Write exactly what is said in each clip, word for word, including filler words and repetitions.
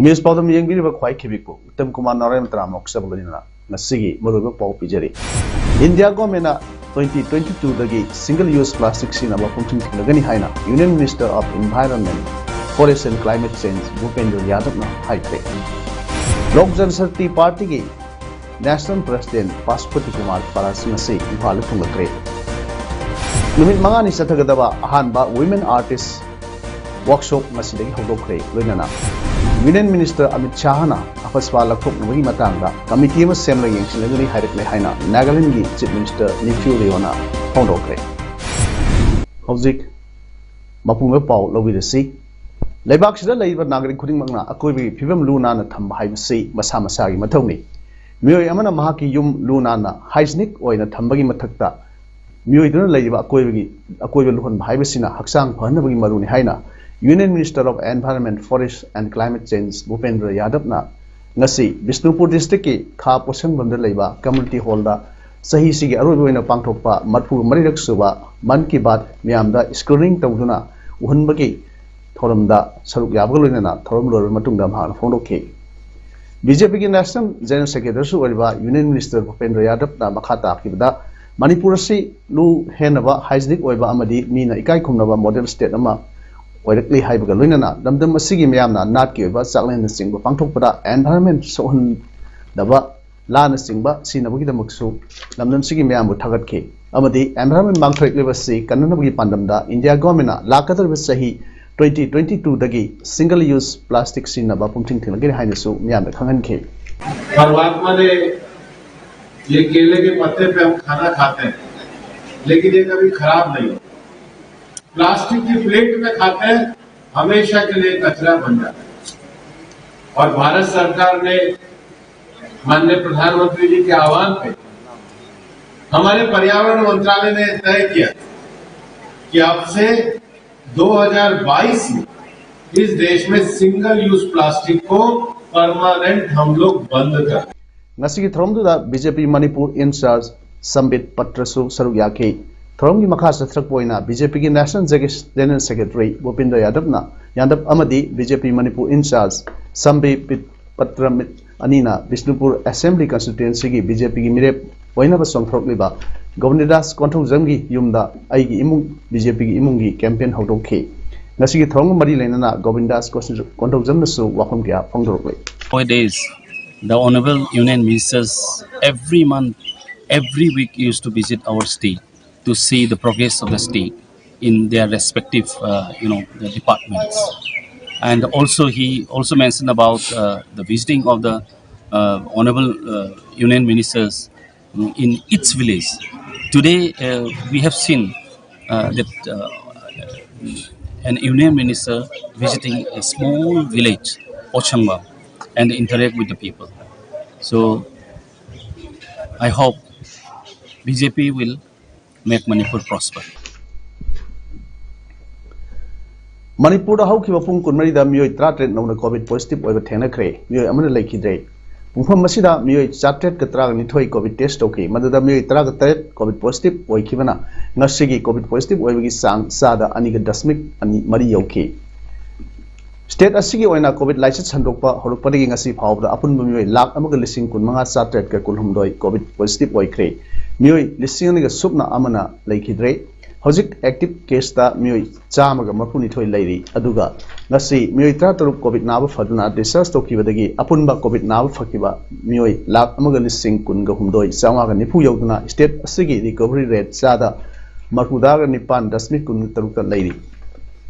Image ꯄꯥꯎꯗꯝ ꯌꯦꯡꯕꯤꯔꯤꯕ ꯈ꯭ꯋꯥꯏ ꯈꯤꯕꯤꯛꯄꯨ ꯎꯠꯇꯝ ꯀꯨꯃꯥꯔ ꯅꯥꯔꯥꯌꯟ ꯇꯔꯥꯃꯣꯛ ꯆꯕꯂꯅꯤꯅ ꯉꯁꯤꯒꯤ ꯃꯔꯨꯑꯣꯏꯕ ꯄꯥꯎ ꯄꯤꯖꯔꯤ꯫ ꯏꯟꯗꯤꯌꯥ ꯒꯣꯔꯃꯦꯟꯅ twenty twenty-two ꯗꯒꯤ single use plastic ꯁꯤꯖꯤꯟꯅꯕ ꯄꯨꯡꯊꯤꯡ ꯊꯤꯡꯂꯒꯅꯤ ꯍꯥꯏꯅ Union Minister of Environment, Forest and Climate Change ꯚꯨꯄꯦꯟꯗ꯭ꯔ ꯌꯥꯗꯕꯅ ꯍꯥꯏꯈ꯭ꯔꯦ꯫ ꯂꯣꯛ ꯖꯟꯁꯛꯇꯤ ꯄꯥꯔꯇꯤꯒꯤ ꯅꯦꯁꯅꯦꯜ ꯄ꯭ꯔꯁꯤꯗꯦꯟ ꯄꯥꯁꯨꯄꯇꯤ ꯀꯨꯃꯥꯔ ꯄꯥꯔꯥꯁ ꯉꯁꯤ ꯏꯝꯐꯥꯜꯗ ꯊꯨꯡꯂꯈ꯭ꯔꯦ꯫ ꯅꯨꯃꯤꯠ ꯃꯉꯥꯅꯤ ꯆꯠꯊꯒꯗꯕ ꯑꯍꯥꯟꯕ Women Artist Workshop ꯉꯁꯤꯗꯒꯤ ꯍꯧꯗꯣꯛꯈ꯭ꯔꯦ꯫ ꯂꯣꯏꯅꯅ ꯌꯨꯅꯤꯌꯟ ꯃꯤꯅꯤꯁꯇꯔ ꯑꯃꯤꯠ ꯁꯥꯍꯅ ꯑꯐꯁ꯭ꯋꯥ ꯂꯧꯊꯣꯛꯅꯕꯒꯤ ꯃꯇꯥꯡꯗ ꯀꯃꯤꯇꯤ ꯑꯃ ꯁꯦꯝꯂꯒ ꯌꯦꯡꯁꯤꯜꯂꯒꯅꯤ ꯍꯥꯏꯔꯛꯂꯦ ꯍꯥꯏꯅ ꯅꯥꯒꯥꯂꯦꯟꯒꯤ ꯆꯤꯐ ꯃꯤꯅꯤꯁꯇꯔ ꯅꯤꯐ꯭ꯌꯨ ꯔꯤꯑꯣꯅ ꯐꯣꯡꯗꯣꯛꯈ꯭ꯔꯦ꯫ ꯍꯧꯖꯤꯛ ꯃꯄꯨꯡ ꯑꯣꯏꯕ ꯄꯥꯎ ꯂꯧꯕꯤꯔꯁꯤ꯫ ꯂꯩꯕꯥꯛꯁꯤꯗ ꯂꯩꯔꯤꯕ ꯅꯥꯒꯔꯤꯛ ꯈꯨꯗꯤꯡꯃꯛꯅ ꯑꯀꯣꯏꯕꯒꯤ ꯐꯤꯕꯝ ꯂꯨ ꯅꯥꯟꯅ ꯊꯝꯕ ꯍꯥꯏꯕꯁꯤ ꯃꯁꯥ ꯃꯁꯥꯒꯤ ꯃꯊꯧꯅꯤ꯫ ꯃꯤꯑꯣꯏ ꯑꯃꯅ ꯃꯍꯥꯛꯀꯤ ꯌꯨꯝ ꯂꯨ ꯅꯥꯟꯅ, ꯍꯥꯏꯖꯤꯅꯤꯛ ꯑꯣꯏꯅ ꯊꯝꯕꯒꯤ ꯃꯊꯛꯇ, ꯃꯤꯑꯣꯏꯗꯨꯅ ꯂꯩꯔꯤꯕ ꯑꯀꯣꯏꯕꯒꯤ, ꯑꯀꯣꯏꯕ ꯂꯨꯍꯟꯕ ꯍꯥꯏꯕꯁꯤꯅ ꯍꯛꯆꯥꯡ ꯐꯍꯟꯅꯕꯒꯤ ꯃꯔꯨꯅꯤ ꯍꯥꯏꯅ Union Minister of Environment, Forest and Climate Change ꯚꯨꯄꯦꯟꯗ꯭ꯔ ꯌꯥꯗꯕꯅ ꯉꯁꯤ ꯕꯤꯁꯅꯨꯄꯨꯔ ꯗꯤꯁꯇ꯭ꯔꯤꯛꯀꯤ ꯈꯥ ꯄꯣꯠꯁꯪꯕꯝꯗ ꯂꯩꯕ ꯀꯝꯃ꯭ꯌꯨꯅꯤꯇꯤ ꯍꯣꯜꯗ ꯆꯍꯤꯁꯤꯒꯤ ꯑꯔꯣꯏꯕ ꯑꯣꯏꯅ ꯄꯥꯡꯊꯣꯛꯄ ꯃꯔꯤꯐꯨ ꯃꯔꯤꯔꯛ ꯁꯨꯕ ꯃꯟ ꯀꯤ ꯕꯥꯠ ꯃꯤꯌꯥꯝꯗ ꯁ꯭ꯀ꯭ꯔꯤꯅꯤꯡ ꯇꯧꯗꯨꯅ ꯎꯍꯟꯕꯒꯤ ꯊꯧꯔꯝꯗ ꯁꯔꯨꯛ ꯌꯥꯕꯒ ꯂꯣꯏꯅꯅ ꯊꯧꯔꯝ ꯂꯣꯏꯔꯕ ꯃꯇꯨꯡꯗ ꯃꯍꯥꯛꯅ ꯐꯣꯡꯗꯣꯛꯈꯤ꯫ ꯕꯤ ꯖꯦ ꯄꯤꯒꯤ ꯅꯦꯁꯅꯦꯜ ꯖꯦꯅꯔꯦꯜ ꯁꯦꯀ꯭ꯔꯦꯇꯔꯤꯁꯨ ꯑꯣꯏꯔꯤꯕ ꯌꯨꯅꯤꯌꯟ ꯃꯤꯅꯤꯁꯇꯔ ꯚꯨꯄꯦꯟꯗ꯭ꯔ ꯌꯥꯗꯕꯅ ꯃꯈꯥ ꯇꯥꯛꯈꯤꯕꯗ, ꯃꯅꯤꯄꯨꯔ ꯑꯁꯤ ꯂꯨ ꯍꯦꯟꯅꯕ, ꯍꯥꯏꯖꯤꯅꯤꯛ ꯑꯣꯏꯕ ꯑꯃꯗꯤ ꯃꯤꯅ ꯏꯀꯥꯏ ꯈꯨꯝꯅꯕ ꯃꯣꯗꯦꯜ ꯁ꯭ꯇꯦꯠ ꯑꯃ ꯑꯣꯏꯔꯛꯂꯤ ꯍꯥꯏꯕꯒ ꯂꯣꯏꯅꯅ ꯂꯝꯗꯝ ꯑꯁꯤꯒꯤ ꯃꯤꯌꯥꯝꯅ ꯅꯥꯠꯀꯤ ꯑꯣꯏꯕ ꯆꯥꯛꯂꯦꯟꯅꯆꯤꯡꯕ ꯄꯥꯡꯊꯣꯛꯄꯗ environment ꯁꯣꯛꯍꯟꯗꯕ ꯂꯥꯅꯆꯤꯡꯕ ꯁꯤꯖꯤꯟꯅꯕꯒꯤꯗꯃꯛꯁꯨ ꯂꯝꯗꯝꯁꯤꯒꯤ ꯃꯤꯌꯥꯝꯕꯨ ꯊꯥꯒꯠꯈꯤ ꯑꯃꯗꯤ environment ꯃꯥꯡꯊꯔꯛꯂꯤꯕ ꯑꯁꯤ ꯀꯟꯅꯅꯕꯒꯤ ꯄꯥꯟꯗꯝꯗ ꯏꯟꯗꯤꯌꯥ ꯒꯣꯔꯃꯦꯟꯅ ꯂꯥꯛꯀꯗꯧꯔꯤꯕ ꯆꯍꯤ twenty twenty-two ꯗꯒꯤ single use plastic ꯁꯤꯖꯤꯟꯅꯕ ꯄꯨꯡꯊꯤꯡ ꯊꯤꯡꯂꯒꯅꯤ ꯍꯥꯏꯅꯁꯨ ꯃꯤꯌꯥꯝꯗ ꯈꯪꯍꯟꯈꯤ꯫ परमात्मा ने ये केले के पत्ते पे हम खाना खाते हैं, लेकिन ये कभी खराब नहीं होता। प्लास्टिक की प्लेट में खाते हैं, हमेशा के लिए कचरा बन जाता है। और भारत सरकार ने माननीय प्रधानमंत्री जी के आह्वान पे हमारे पर्यावरण मंत्रालय ने तय किया कि अब से दो हज़ार बाईस में इस देश में सिंगल यूज प्लास्टिक को परमानेंट हम लोग बंद कर ꯉꯁꯤꯒꯤ ꯊꯧꯔꯝꯗꯨꯗ ꯕꯤ ꯖꯦ ꯄꯤ ꯃꯅꯤꯄꯨꯔ ꯏꯟꯆꯥꯔꯖ ꯁꯝꯕꯤꯠ ꯄꯠꯇ꯭ꯔꯁꯨ ꯁꯔꯨꯛ ꯌꯥꯈꯤ꯫ ꯊꯧꯔꯝꯒꯤ ꯃꯈꯥ ꯆꯠꯊꯔꯛꯄ ꯑꯣꯏꯅ ꯕꯤ ꯖꯦ ꯄꯤꯒꯤ ꯅꯦꯁꯅꯦꯜ ꯖꯦꯅꯔꯦꯜ ꯁꯦꯀ꯭ꯔꯦꯇꯔꯤ ꯚꯨꯄꯤꯟꯗ꯭ꯔ ꯌꯥꯗꯕꯅ, ꯌꯥꯗꯕ ꯑꯃꯗꯤ ꯕꯤ ꯖꯦ ꯄꯤ ꯃꯅꯤꯄꯨꯔ ꯏꯟꯆꯥꯔꯖ ꯁꯝꯕꯤꯠ ꯄꯠꯇ꯭ꯔꯃꯤꯠ ꯑꯅꯤꯅ ꯕꯤꯁꯅꯨꯄꯨꯔ ꯑꯦꯁꯦꯝꯕ꯭ꯂꯤ ꯀꯟꯁꯇꯤꯇ꯭ꯋꯦꯟꯁꯤꯒꯤ ꯕꯤ ꯖꯦ ꯄꯤꯒꯤ ꯃꯤꯔꯦꯞ ꯑꯣꯏꯅꯕ ꯆꯣꯡꯊꯣꯔꯛꯂꯤꯕ ꯒꯣꯕꯤꯟꯗꯗꯥꯁ ꯀꯣꯟꯊꯧꯖꯝꯒꯤ ꯌꯨꯝꯗ ꯑꯩꯒꯤ ꯏꯃꯨꯡ, ꯕꯤ ꯖꯦ ꯄꯤꯒꯤ ꯏꯃꯨꯡꯒꯤ ꯀꯦꯝꯄꯦꯟ ꯍꯧꯗꯣꯛꯈꯤ꯫ ꯉꯁꯤꯒꯤ ꯊꯧꯔꯝꯒ ꯃꯔꯤ ꯂꯩꯅꯅ ꯒꯣꯕꯤꯟꯗꯥꯁ ꯀꯣꯟꯊꯧꯖꯝꯅꯁꯨ ꯋꯥꯐꯝ ꯀꯌꯥ ꯐꯣꯡꯗꯣꯔꯛꯂꯤ꯫ Nowadays, the Honorable Union Ministers every month, every week used to visit our state to see the progress of the state in their respective, uh, you know, the departments. And also, he also mentioned about uh, the visiting of the uh, Honorable uh, Union Ministers in each village. Today, uh, we have seen uh, that uh, an Union Minister visiting a small village, Ochangba, and interact with the people. So, I hope B J P will make Manipur prosper. ꯃꯅꯤꯄꯨꯔꯗ ꯍꯧꯈꯤꯕ ꯄꯨꯡ ꯀꯨꯟꯃꯔꯤꯗ ꯃꯤꯑꯣꯏ ꯇꯔꯥꯇꯔꯦꯠ ꯅꯧꯅ COVID positive ꯑꯣꯏꯕ ꯊꯦꯡꯅꯈ꯭ꯔꯦ꯫ ꯃꯤꯑꯣꯏ ꯑꯃꯅ ꯂꯩꯈꯤꯗ꯭ꯔꯦ꯫ ꯄꯨꯡꯐꯝ ꯑꯁꯤꯗ ꯃꯤꯑꯣꯏ ꯆꯥꯇ꯭ꯔꯦꯠꯀ ꯇꯔꯥꯒ ꯅꯤꯊꯣꯏ ꯀꯣꯚꯤꯗ ꯇꯦꯁ ꯇꯧꯈꯤ꯫ ꯃꯗꯨꯗ ꯃꯤꯑꯣꯏ ꯇꯔꯥꯒ ꯇꯔꯦꯠ ꯀꯣꯚꯤꯗ ꯄꯣꯖꯤꯇꯤꯚ ꯑꯣꯏꯈꯤꯕꯅ ꯉꯁꯤꯒꯤ ꯀꯣꯚꯤꯗ ꯄꯣꯖꯤꯇꯤꯚ ꯑꯣꯏꯕꯒꯤ ꯆꯥꯡ ꯆꯥꯗ ꯑꯅꯤꯒ ꯗꯁꯃꯤꯛ ꯑꯅꯤ ꯃꯔꯤ ꯌꯧꯈꯤ꯫ ꯁ꯭ꯇꯦꯠ ꯑꯁꯤꯒꯤ ꯑꯣꯏꯅ ꯀꯣꯚꯤꯗ ꯂꯥꯏꯆꯠ ꯁꯟꯗꯣꯛꯄ ꯍꯧꯔꯛꯄꯗꯒꯤ ꯉꯁꯤ ꯐꯥꯎꯕꯗ ꯑꯄꯨꯟꯕ ꯃꯤꯑꯣꯏ ꯂꯥꯈ ꯑꯃꯒ ꯂꯤꯁꯤꯡ ꯀꯨꯟꯃꯉꯥ ꯆꯥꯇ꯭ꯔꯦꯠꯀ ꯀꯨꯟꯍꯨꯝꯗꯣꯏ ꯀꯣꯚꯤꯗ ꯄꯣꯖꯤꯇꯤꯚ ꯑꯣꯏꯈ꯭ꯔꯦ꯫ ꯃꯤꯑꯣꯏ ꯂꯤꯁꯤꯡ ꯑꯅꯤꯒ ꯁꯨꯞꯅ ꯑꯃꯅ ꯂꯩꯈꯤꯗ꯭ꯔꯦ꯫ ꯍꯧꯖꯤꯛ ꯑꯦꯛꯇꯤꯚ ꯀꯦꯁꯇ ꯃꯤꯑꯣꯏ ꯆꯥꯝꯃꯒ ꯃꯔꯤꯐꯨꯅꯤꯊꯣꯏ ꯂꯩꯔꯤ꯫ ꯑꯗꯨꯒ ꯉꯁꯤ ꯃꯤꯑꯣꯏ ꯇꯔꯥꯇꯔꯨꯛ ꯀꯣꯚꯤꯗ ꯅꯥꯕ ꯐꯗꯨꯅ ꯗꯤꯁꯆꯥꯔꯖ ꯇꯧꯈꯤꯕꯗꯒꯤ ꯑꯄꯨꯟꯕ ꯀꯣꯚꯤꯗ ꯅꯥꯕ ꯐꯈꯤꯕ ꯃꯤꯑꯣꯏ ꯂꯥꯈ ꯑꯃꯒ ꯂꯤꯁꯤꯡ ꯀꯨꯟꯒ ꯍꯨꯝꯗꯣꯏ ꯆꯥꯝꯃꯉꯥꯒ ꯅꯤꯐꯨ ꯌꯧꯗꯨꯅ ꯁ꯭ꯇꯦꯠ ꯑꯁꯤꯒꯤ ꯔꯤꯀꯣꯚꯔꯤ ꯔꯦꯠ ꯆꯥꯗ ꯃꯔꯤꯐꯨꯇꯔꯥꯒ ꯅꯤꯄꯥꯟ ꯗꯁꯃꯤꯛ ꯀꯨꯟꯒ ꯇꯔꯨꯛꯇ ꯂꯩꯔꯤ꯫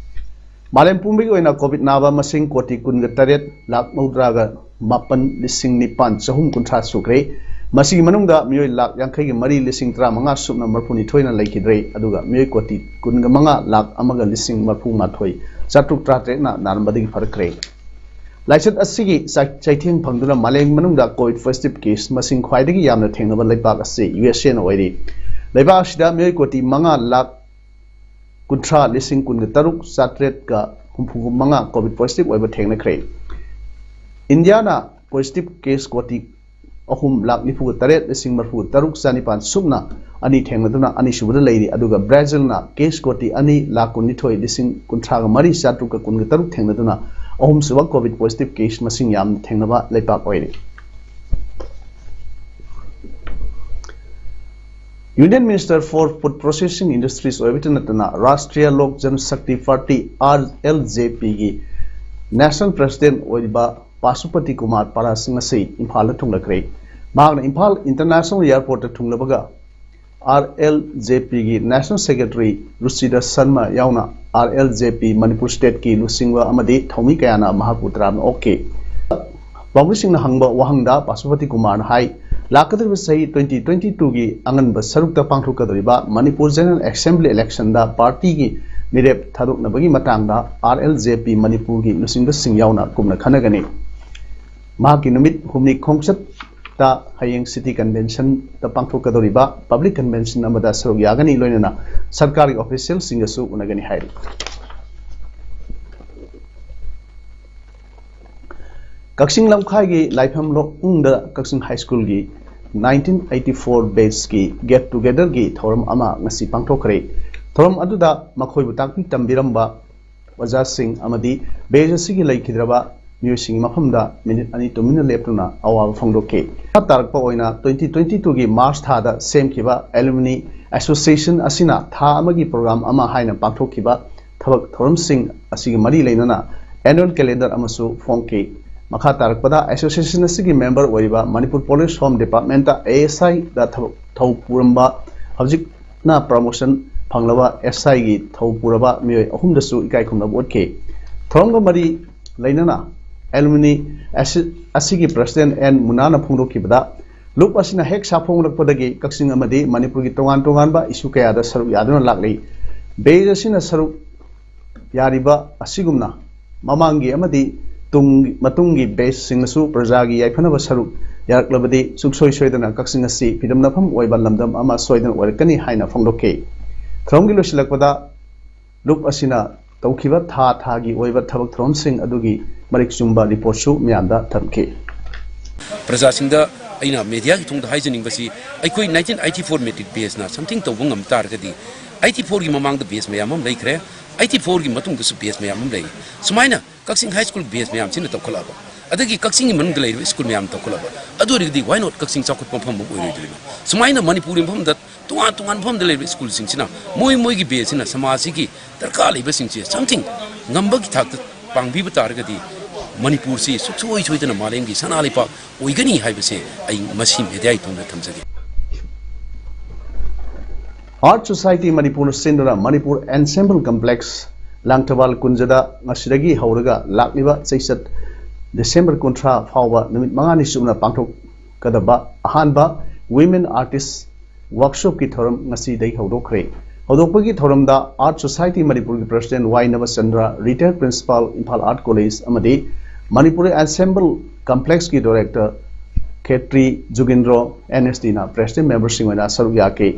ꯃꯥꯂꯦꯝ ꯄꯨꯝꯕꯒꯤ ꯑꯣꯏꯅ ꯀꯣꯚꯤꯗ ꯅꯥꯕ ꯃꯁꯤꯡ ꯀꯣꯇꯤ ꯀꯨꯟꯒ ꯇꯔꯦꯠ ꯂꯥꯈ ꯃꯧꯗ꯭ꯔꯥꯒ ꯃꯥꯄꯟ ꯂꯤꯁꯤꯡ ꯅꯤꯄꯥꯟ ꯆꯍꯨꯝ ꯀꯨꯟꯊ꯭ꯔꯥ ꯁꯨꯈ꯭ꯔꯦ꯫ ꯃꯁꯤꯒꯤ ꯃꯅꯨꯡꯗ ꯃꯤꯑꯣꯏ ꯂꯥꯈ ꯌꯥꯡꯈꯩꯒ ꯃꯔꯤ ꯂꯤꯁꯤꯡ ꯇꯔꯥꯃꯉꯥ ꯁꯨꯞꯅ ꯃꯔꯤꯐꯨꯅꯤꯊꯣꯏꯅ ꯂꯩꯈꯤꯗ꯭ꯔꯦ꯫ ꯑꯗꯨꯒ ꯃꯤꯑꯣꯏ ꯀꯣꯇꯤ ꯀꯨꯟꯒ ꯃꯉꯥ ꯂꯥꯈ ꯑꯃꯒ ꯂꯤꯁꯤꯡ ꯃꯔꯤꯐꯨ ꯃꯥꯊꯣꯏ ꯆꯥꯇ꯭ꯔꯨꯛ ꯇꯔꯥꯇꯔꯦꯠꯅ ꯅꯥꯔꯝꯕꯗꯒꯤ ꯐꯔꯛꯈ꯭ꯔꯦ꯫ ꯂꯥꯏꯆꯠ ꯑꯁꯤꯒꯤ ꯆꯥꯏ- ꯆꯩꯊꯦꯡ ꯐꯪꯗꯨꯅ ꯃꯥꯂꯦꯝ ꯃꯅꯨꯡꯗ COVID positive case ꯃꯁꯤꯡ ꯈ꯭ꯋꯥꯏꯗꯒꯤ ꯌꯥꯝꯅ ꯊꯦꯡꯅꯕ ꯂꯩꯕꯥꯛ ꯑꯁꯤ ꯌꯨ ꯑꯦꯁ ꯑꯦꯅ ꯑꯣꯏꯔꯤ꯫ ꯂꯩꯕꯥꯛ ꯑꯁꯤꯗ ꯃꯤꯑꯣꯏ ꯀꯣꯇꯤ ꯃꯉꯥ ꯂꯥꯈ ꯀꯨꯟꯊ꯭ꯔꯥ ꯂꯤꯁꯤꯡ ꯀꯨꯟꯒ ꯇꯔꯨꯛ ꯆꯥꯇ꯭ꯔꯦꯠꯀ ꯍꯨꯝꯐꯨ ꯃꯉꯥ COVID positive ꯑꯣꯏꯕ ꯊꯦꯡꯅꯈ꯭ꯔꯦ꯫ ꯏꯟꯗꯤꯌꯥꯅ positive case ꯀꯣꯇꯤ ꯑꯍꯨꯝ ꯂꯥꯈ ꯅꯤꯐꯨꯒ ꯇꯔꯦꯠ ꯂꯤꯁꯤꯡ ꯃꯔꯤꯐꯨ ꯇꯔꯨꯛ ꯆꯥꯅꯤꯄꯥꯟ ꯁꯨꯞꯅ ꯑꯅꯤ ꯊꯦꯡꯅꯗꯨꯅ ꯑꯅꯤꯁꯨꯕꯗ ꯂꯩꯔꯤ꯫ ꯑꯗꯨꯒ ꯕ꯭ꯔꯥꯖꯤꯜꯅ case ꯀꯣꯇꯤ ꯑꯅꯤ ꯂꯥꯈ ꯀꯨꯟꯅꯤꯊꯣꯏ ꯂꯤꯁꯤꯡ ꯀꯨꯟꯊ꯭ꯔꯥꯒ ꯃꯔꯤ ꯆꯥꯇ꯭ꯔꯨꯛꯀ ꯀꯨꯟꯒ ꯇꯔꯨꯛ ꯊꯦꯡꯅꯗꯨꯅ ꯑꯍꯨꯝꯁꯨꯕ COVID positive case ꯃꯁꯤꯡ ꯌꯥꯝꯅ ꯊꯦꯡꯅꯕ ꯂꯩꯕꯥꯛ ꯑꯣꯏꯔꯤ꯫ Union Minister for Food Processing Industries ꯑꯣꯏꯕꯇ ꯅꯠꯇꯅ Rashtriya Lok Janshakti Party, R L J P ꯒꯤ National President ꯑꯣꯏꯔꯤꯕ ꯄꯥꯁꯨꯄꯇꯤ ꯀꯨꯃꯥꯔ ꯄꯥꯔꯥꯁꯤꯡ ꯑꯁꯤ ꯏꯝꯐꯥꯜꯗ ꯊꯨꯡꯂꯈ꯭ꯔꯦ꯫ ꯃꯍꯥꯛꯅ Imphal International Airport ꯊꯨꯡꯂꯕꯒ R L J P ꯒꯤ National Secretary ꯔꯨꯆꯤꯔ ꯁꯔꯃ ꯌꯥꯎꯅ R L J P Manipur State ꯀꯤ ꯂꯨꯆꯤꯡꯕ ꯑꯃꯗꯤ ꯊꯧꯃꯤ ꯀꯌꯥꯅ ꯃꯍꯥꯛꯄꯨ ꯇꯔꯥꯝꯅ ꯑꯣꯛꯈꯤ꯫ ꯄꯥꯎꯃꯤꯁꯤꯡꯅ ꯍꯪꯕ ꯋꯥꯍꯪꯗ ꯄꯥꯁꯨꯄꯇꯤ ꯀꯨꯃꯥꯔꯅ ꯍꯥꯏ, ꯂꯥꯛꯀꯗꯧꯔꯤꯕ ꯆꯍꯤ twenty twenty-two ꯒꯤ ꯑꯉꯟꯕ ꯁꯔꯨꯛꯇ ꯄꯥꯡꯊꯣꯛꯀꯗꯧꯔꯤꯕ ꯃꯅꯤꯄꯨꯔ General Assembly election ꯗ party ꯒꯤ ꯃꯤꯔꯦꯞ ꯊꯥꯗꯣꯛꯅꯕꯒꯤ ꯃꯇꯥꯡꯗ R L J P ꯃꯅꯤꯄꯨꯔꯒꯤ ꯂꯨꯆꯤꯡꯕꯁꯤꯡ ꯌꯥꯎꯅ ꯀꯨꯞꯅ ꯈꯟꯅꯒꯅꯤ꯫ ꯃꯍꯥꯛꯀꯤ ꯅꯨꯃꯤꯠ ꯍꯨꯝꯅꯤ ꯈꯣꯡꯆꯠꯇ ꯍꯌꯦꯡ City Convention ꯗ ꯄꯥꯡꯊꯣꯛꯀꯗꯧꯔꯤꯕ Public Convention ꯑꯃꯗ ꯁꯔꯨꯛ ꯌꯥꯒꯅꯤ, ꯂꯣꯏꯅꯅ ꯁꯔꯀꯥꯔꯒꯤ official ꯁꯤꯡꯒꯁꯨ ꯎꯅꯒꯅꯤ ꯍꯥꯏꯔꯤ꯫ ꯀꯛꯆꯤꯡ ꯂꯝꯈꯥꯏꯒꯤ ꯂꯥꯏꯐꯝ ꯂꯣꯛꯅꯨꯡꯗ ꯀꯛꯆꯤꯡ High School ꯒꯤ nineteen eighty-four batch ꯀꯤ get together ꯒꯤ ꯊꯧꯔꯝ ꯑꯃ ꯉꯁꯤ ꯄꯥꯡꯊꯣꯛꯈ꯭ꯔꯦ꯫ ꯊꯧꯔꯝ ꯑꯗꯨꯗ ꯃꯈꯣꯏꯕꯨ ꯇꯥꯛꯄꯤ ꯇꯝꯕꯤꯔꯝꯕ ꯑꯣꯖꯥꯁꯤꯡ ꯑꯃꯗꯤ batch ꯑꯁꯤꯒꯤ ꯂꯩꯈꯤꯗ꯭ꯔꯕ ꯃꯤꯑꯣꯏꯁꯤꯡꯒꯤ ꯃꯐꯝꯗ ꯃꯤꯅꯤꯠ ꯑꯅꯤ ꯇꯨꯃꯤꯟꯅ ꯂꯦꯞꯇꯨꯅ ꯑꯋꯥꯕ ꯐꯣꯡꯗꯣꯛꯈꯤ꯫ ꯃꯈꯥ ꯇꯥꯔꯛꯄ ꯑꯣꯏꯅ twenty twenty-two ꯒꯤ March ꯊꯥꯗ ꯁꯦꯝꯈꯤꯕ Alumni Association ꯑꯁꯤꯅ ꯊꯥ ꯑꯃꯒꯤ program ꯑꯃ ꯍꯥꯏꯅ ꯄꯥꯡꯊꯣꯛꯈꯤꯕ ꯊꯕꯛ ꯊꯧꯔꯝꯁꯤꯡ ꯑꯁꯤꯒ ꯃꯔꯤ ꯂꯩꯅꯅ annual calendar ꯑꯃꯁꯨ ꯐꯣꯡꯈꯤ꯫ ꯃꯈꯥ ꯇꯥꯔꯛꯄꯗ association ꯑꯁꯤꯒꯤ member ꯑꯣꯏꯔꯤꯕ Manipur Police Home Department A S ꯑꯥꯏꯗ ꯊꯕꯛ ꯊꯧ ꯄꯨꯔꯝꯕ, ꯍꯧꯖꯤꯛꯅ promotion ꯐꯪꯂꯕ ꯑꯦꯁ ꯑꯥꯏꯒꯤ ꯊꯧ ꯄꯨꯔꯕ ꯃꯤꯑꯣꯏ ꯑꯍꯨꯝꯗꯁꯨ ꯏꯀꯥꯏ ꯈꯨꯝꯅꯕ ꯎꯠꯈꯤ꯫ ꯊꯧꯔꯝꯒ ꯃꯔꯤ ꯂꯩꯅꯅ alumni ꯑꯁꯤ-, ꯑꯁꯤꯒꯤ president ꯑꯦꯟ ꯃꯨꯅꯥꯅ ꯐꯣꯡꯗꯣꯛꯈꯤꯕꯗ, ꯂꯨꯞ ꯑꯁꯤꯅ ꯍꯦꯛ ꯁꯥꯐꯣꯡꯂꯛꯄꯗꯒꯤ ꯀꯛꯆꯤꯡ ꯑꯃꯗꯤ ꯃꯅꯤꯄꯨꯔꯒꯤ ꯇꯣꯉꯥꯟ ꯇꯣꯉꯥꯟꯕ issue ꯀꯌꯥꯗ ꯁꯔꯨꯛ ꯌꯥꯗꯨꯅ ꯂꯥꯛꯂꯤ꯫ Batch ꯑꯁꯤꯅ ꯁꯔꯨꯛ ꯌꯥꯔꯤꯕ ꯑꯁꯤꯒꯨꯝꯅ ꯃꯃꯥꯡꯒꯤ ꯑꯃꯗꯤ ꯇꯨꯡ ꯃꯇꯨꯡꯒꯤ ꯕꯦꯁꯁꯤꯡꯅꯁꯨ ꯄ꯭ꯔꯖꯥꯒꯤ ꯌꯥꯏꯐꯅꯕ ꯁꯔꯨꯛ ꯌꯥꯔꯛꯂꯕꯗꯤ ꯁꯨꯡꯁꯣꯏ ꯁꯣꯏꯗꯅ ꯀꯛꯆꯤꯡ ꯑꯁꯤ ꯐꯤꯗꯝꯅꯐꯝ ꯑꯣꯏꯕ ꯂꯝꯗꯝ ꯑꯃ ꯁꯣꯏꯗꯅ ꯑꯣꯏꯔꯛꯀꯅꯤ ꯍꯥꯏꯅ ꯐꯣꯡꯗꯣꯛꯈꯤ꯫ ꯊꯧꯔꯝꯒꯤ ꯂꯣꯏꯁꯤꯜꯂꯛꯄꯗ ꯂꯨꯞ ꯑꯁꯤꯅ ꯇꯧꯈꯤꯕ ꯊꯥ ꯊꯥꯒꯤ ꯑꯣꯏꯕ ꯊꯕꯛ ꯊꯧꯔꯝꯁꯤꯡ ꯑꯗꯨꯒꯤ ꯃꯔꯤꯛ ꯆꯨꯝꯕ ꯔꯤꯄꯣꯔꯠꯁꯨ ꯃꯤꯌꯥꯝꯗ ꯊꯝꯈꯤ꯫ ꯄ꯭ꯔꯖꯥꯁꯤꯡꯗ ꯑꯩꯅ ꯃꯦꯗꯤꯌꯥꯒꯤ ꯊꯣꯡꯗ ꯍꯥꯏꯖꯅꯤꯡꯕꯁꯤ, ꯑꯩꯈꯣꯏ nineteen eighty four matric batchꯅ something ꯇꯧꯕ ꯉꯝ ꯇꯥꯔꯒꯗꯤ, eighty fourꯒꯤ ꯃꯃꯥꯡꯗ batch ꯃꯌꯥꯝ ꯑꯃ ꯂꯩꯈ꯭ꯔꯦ, eighty fourꯒꯤ ꯃꯇꯨꯡꯗꯁꯨ batch ꯃꯌꯥꯝ ꯑꯃ ꯂꯩ꯫ ꯁꯨꯃꯥꯏꯅ ꯀꯛꯆꯤꯡ ꯍꯥꯏ ꯁ꯭ꯀꯨꯜ batch ꯃꯌꯥꯝꯁꯤꯅ ꯇꯧꯈꯠꯂꯛꯑꯕ, ꯑꯗꯒꯤ ꯀꯛꯆꯤꯡꯒꯤ ꯃꯅꯨꯡꯗ ꯂꯩꯔꯤꯕ ꯁ꯭ꯀꯨꯜ ꯃꯌꯥꯝ ꯇꯧꯈꯠꯂꯛꯑꯕ, ꯑꯗꯨ ꯑꯣꯏꯔꯒꯗꯤ why not ꯀꯛꯆꯤꯡ ꯆꯥꯎꯈꯠꯄ ꯃꯐꯝ ꯑꯃ ꯑꯣꯏꯔꯣꯏꯗꯣꯔꯤꯅꯣ? ꯁꯨꯃꯥꯏꯅ ꯃꯅꯤꯄꯨꯔꯒꯤ ꯃꯐꯝꯗ ꯇꯣꯉꯥꯟ ꯇꯣꯉꯥꯟꯕ ꯃꯐꯝꯗ ꯂꯩꯔꯤꯕ ꯁ꯭ꯀꯨꯜꯁꯤꯡꯁꯤꯅ ꯃꯣꯏ ꯃꯣꯏꯒꯤ batchꯁꯤꯅ ꯁꯃꯥꯖꯁꯤꯒꯤ ꯗꯔꯀꯥꯔ ꯂꯩꯕꯁꯤꯡꯁꯦ something ꯉꯝꯕꯒꯤ ꯊꯥꯛꯇ ꯄꯥꯡꯕꯤꯕ ꯇꯥꯔꯒꯗꯤ, ꯃꯅꯤꯄꯨꯔꯁꯤ ꯁꯨꯡꯁꯣꯏ ꯁꯣꯏꯗꯅ ꯃꯥꯂꯦꯝꯒꯤ ꯁꯅꯥ ꯂꯩꯄꯥꯛ ꯑꯣꯏꯒꯅꯤ ꯍꯥꯏꯕꯁꯦ ꯑꯩ ꯃꯁꯤ ꯃꯦꯗꯤꯌꯥꯒꯤ ꯊꯣꯡꯗ ꯊꯝꯖꯒꯦ꯫ Art Society ꯃꯅꯤꯄꯨꯔꯅ ꯁꯤꯟꯗꯨꯅ ꯃꯅꯤꯄꯨꯔ Ensemble Complex, ꯂꯥꯡꯊꯕꯥꯜ ꯀꯨꯟꯖꯗ ꯉꯁꯤꯗꯒꯤ ꯍꯧꯔꯒ ꯂꯥꯛꯂꯤꯕ ꯆꯩꯆꯠ ꯗꯤꯁꯦꯝꯕꯔ ꯀꯨꯟꯊ꯭ꯔꯥ ꯐꯥꯎꯕ ꯅꯨꯃꯤꯠ ꯃꯉꯥꯅꯤ ꯆꯨꯞꯅ ꯄꯥꯡꯊꯣꯛꯀꯗꯕ ꯑꯍꯥꯟꯕ Women Artist Workshopꯀꯤ ꯊꯧꯔꯝ ꯉꯁꯤꯗꯒꯤ ꯍꯧꯗꯣꯛꯈ꯭ꯔꯦ꯫ ꯍꯧꯗꯣꯛꯄꯒꯤ ꯊꯧꯔꯝꯗ Art Society ꯃꯅꯤꯄꯨꯔꯒꯤ President ꯋꯥꯏ ꯅꯕꯆꯟꯗ꯭ꯔ, Retired Principal, Imphal Art College, ꯑꯃꯗꯤ ꯃꯅꯤꯄꯨꯔ Ensemble Complexꯀꯤ Director ꯈꯦꯇ꯭ꯔꯤ ꯖꯨꯒꯤꯟꯗ꯭ꯔꯣ, NSDꯅ President memberꯁꯤꯡ ꯑꯣꯏꯅ ꯁꯔꯨꯛ ꯌꯥꯈꯤ꯫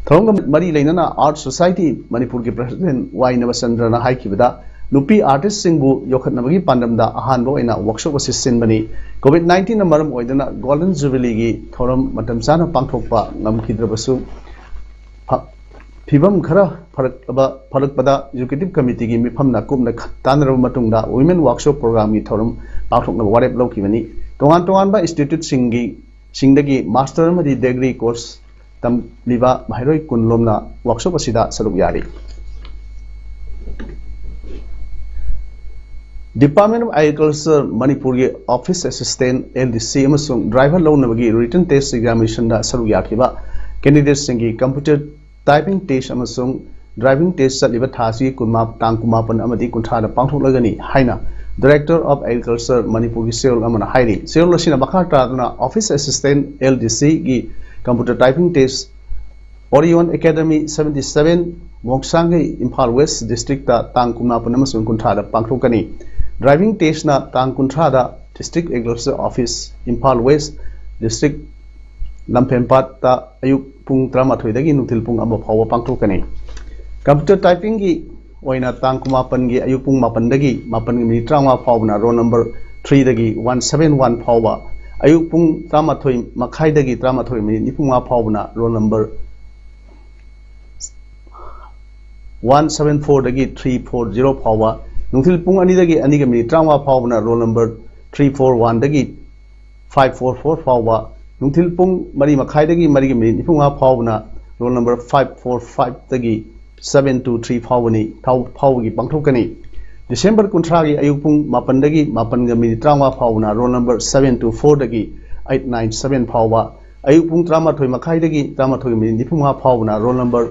ꯊꯧꯔꯝꯒ ꯃꯔꯤ ꯂꯩꯅꯅ Art Society ꯃꯅꯤꯄꯨꯔꯒꯤ President ꯋꯥꯏ ꯅꯕꯆꯟꯗ꯭ꯔꯅ ꯍꯥꯏꯈꯤꯕꯗ, ꯅꯨꯄꯤ artistꯁꯤꯡꯕꯨ ꯌꯣꯛꯈꯠꯅꯕꯒꯤ ꯄꯥꯟꯗꯝꯗ ꯑꯍꯥꯟꯕ ꯑꯣꯏꯅ workshop ꯑꯁꯤ ꯁꯤꯟꯕꯅꯤ꯫ Covid nineteenꯅ ꯃꯔꯝ ꯑꯣꯏꯗꯨꯅ Golden Jubileeꯒꯤ ꯊꯧꯔꯝ ꯃꯇꯝ ꯆꯥꯅ ꯄꯥꯡꯊꯣꯛꯄ ꯉꯝꯈꯤꯗ꯭ꯔꯕꯁꯨ, ꯐ-, ꯐꯤꯕꯝ ꯈꯔ ꯐꯔꯛꯂꯕ-, ꯐꯔꯛꯄꯗ Executive Committeeꯒꯤ ꯃꯤꯐꯝꯅ ꯀꯨꯞꯅ ꯈ-, ꯇꯥꯟꯅꯔꯕ ꯃꯇꯨꯡꯗ Women Workshop Programmeꯒꯤ ꯊꯧꯔꯝ ꯄꯥꯡꯊꯣꯛꯅꯕ ꯋꯥꯔꯦꯞ ꯂꯧꯈꯤꯕꯅꯤ꯫ ꯇꯣꯉꯥꯟ ꯇꯣꯉꯥꯟꯕ instituteꯁꯤꯡꯒꯤ, ꯁꯤꯡꯗꯒꯤ master ꯑꯃꯗꯤ degree course ꯇꯝꯂꯤꯕ ꯃꯍꯩꯔꯣꯏ ꯀꯨꯟ ꯂꯣꯝꯅ workshop ꯑꯁꯤꯗ ꯁꯔꯨꯛ ꯌꯥꯔꯤ꯫ Department of Agriculture ꯃꯅꯤꯄꯨꯔꯒꯤ Office Assistant, LDC, ꯑꯃꯁꯨꯡ driver ꯂꯧꯅꯕꯒꯤ written test examinationꯗ ꯁꯔꯨꯛ ꯌꯥꯈꯤꯕ candidateꯁꯤꯡꯒꯤ computer typing test ꯑꯃꯁꯨꯡ driving test ꯆꯠꯂꯤꯕ ꯊꯥ ꯑꯁꯤꯒꯤ ꯀꯨꯟꯃꯥ-, ꯇꯥꯡ ꯀꯨꯟꯃꯥꯄꯟ ꯑꯃꯗꯤ ꯀꯨꯟꯊ꯭ꯔꯥꯗ ꯄꯥꯡꯊꯣꯛꯂꯒꯅꯤ ꯍꯥꯏꯅ Director of Agriculture ꯃꯅꯤꯄꯨꯔꯒꯤ ꯆꯦꯔꯣꯜ ꯑꯃꯅ ꯍꯥꯏꯔꯤ꯫ ꯆꯦꯔꯣꯜ ꯑꯁꯤꯅ ꯃꯈꯥ ꯇꯥꯗꯨꯅ Office Assistant, LDCꯒꯤ computer typing test Orion Academy seventy seven, ꯃꯣꯡꯁꯥꯡꯒꯩ, Imphal West Districtꯇ ꯇꯥꯡ ꯀꯨꯟꯃꯥꯄꯟ ꯑꯃꯁꯨꯡ ꯀꯨꯟꯊ꯭ꯔꯥꯗ ꯄꯥꯡꯊꯣꯛꯀꯅꯤ꯫ Driving testꯅ ꯇꯥꯡ ꯀꯨꯟꯊ꯭ꯔꯥꯗ District Agriculture Office, Imphal West District, ꯂꯝꯐꯦꯟꯄꯥꯠꯇ ꯑꯌꯨꯛ ꯄꯨꯡ ꯇꯔꯥꯃꯥꯊꯣꯏꯗꯒꯤ ꯅꯨꯡꯊꯤꯜ ꯄꯨꯡ ꯑꯃ ꯐꯥꯎꯕ ꯄꯥꯡꯊꯣꯛꯀꯅꯤ꯫ Computer typingꯒꯤ ꯑꯣꯏꯅ ꯇꯥꯡ ꯀꯨꯟꯃꯥꯄꯟꯒꯤ ꯑꯌꯨꯛ ꯄꯨꯡ ꯃꯥꯄꯟꯗꯒꯤ ꯃꯥꯄꯟꯒꯤ ꯃꯤꯅꯤꯠ ꯇꯔꯥꯃꯉꯥ ꯐꯥꯎꯕꯅ roll number threeꯗꯒꯤ one seven one ꯐꯥꯎꯕ, ꯑꯌꯨꯛ ꯄꯨꯡ ꯇꯔꯥꯃꯥꯊꯣꯏ ꯃꯈꯥꯏꯗꯒꯤ ꯇꯔꯥꯃꯥꯊꯣꯏ ꯃꯤꯅꯤꯠ ꯅꯤꯐꯨꯃꯉꯥ ꯐꯥꯎꯕꯅ roll number one seven fourꯗꯒꯤ three four zero ꯐꯥꯎꯕ, ꯅꯨꯡꯊꯤꯜ ꯄꯨꯡ ꯑꯅꯤꯗꯒꯤ ꯑꯅꯤꯒ ꯃꯤꯅꯤꯠ ꯇꯔꯥꯃꯉꯥ ꯐꯥꯎꯕꯅ roll number three four oneꯗꯒꯤ five four four ꯐꯥꯎꯕ, ꯅꯨꯡꯊꯤꯜ ꯄꯨꯡ ꯃꯔꯤ ꯃꯈꯥꯏꯗꯒꯤ ꯃꯔꯤꯒ ꯃꯤꯅꯤꯠ ꯅꯤꯐꯨꯃꯉꯥ ꯐꯥꯎꯕꯅ roll number five four fiveꯗꯒꯤ seven two three ꯐꯥꯎꯕꯅꯤ, ꯐꯥꯎ-, ꯐꯥꯎꯕꯒꯤ ꯄꯥꯡꯊꯣꯛꯀꯅꯤ꯫ December ꯀꯨꯟꯊ꯭ꯔꯥꯒꯤ ꯑꯌꯨꯛ ꯄꯨꯡ ꯃꯥꯄꯟꯗꯒꯤ ꯃꯥꯄꯟꯒ ꯃꯤꯅꯤꯠ ꯇꯔꯥꯃꯉꯥ ꯐꯥꯎꯕꯅ roll number seven two fourꯗꯒꯤ eight nine seven ꯐꯥꯎꯕ, ꯑꯌꯨꯛ ꯄꯨꯡ ꯇꯔꯥꯃꯥꯊꯣꯏ ꯃꯈꯥꯏꯗꯒꯤ ꯇꯔꯥꯃꯥꯊꯣꯏꯒ ꯃꯤꯅꯤꯠ ꯅꯤꯐꯨꯃꯉꯥ ꯐꯥꯎꯕꯅ roll number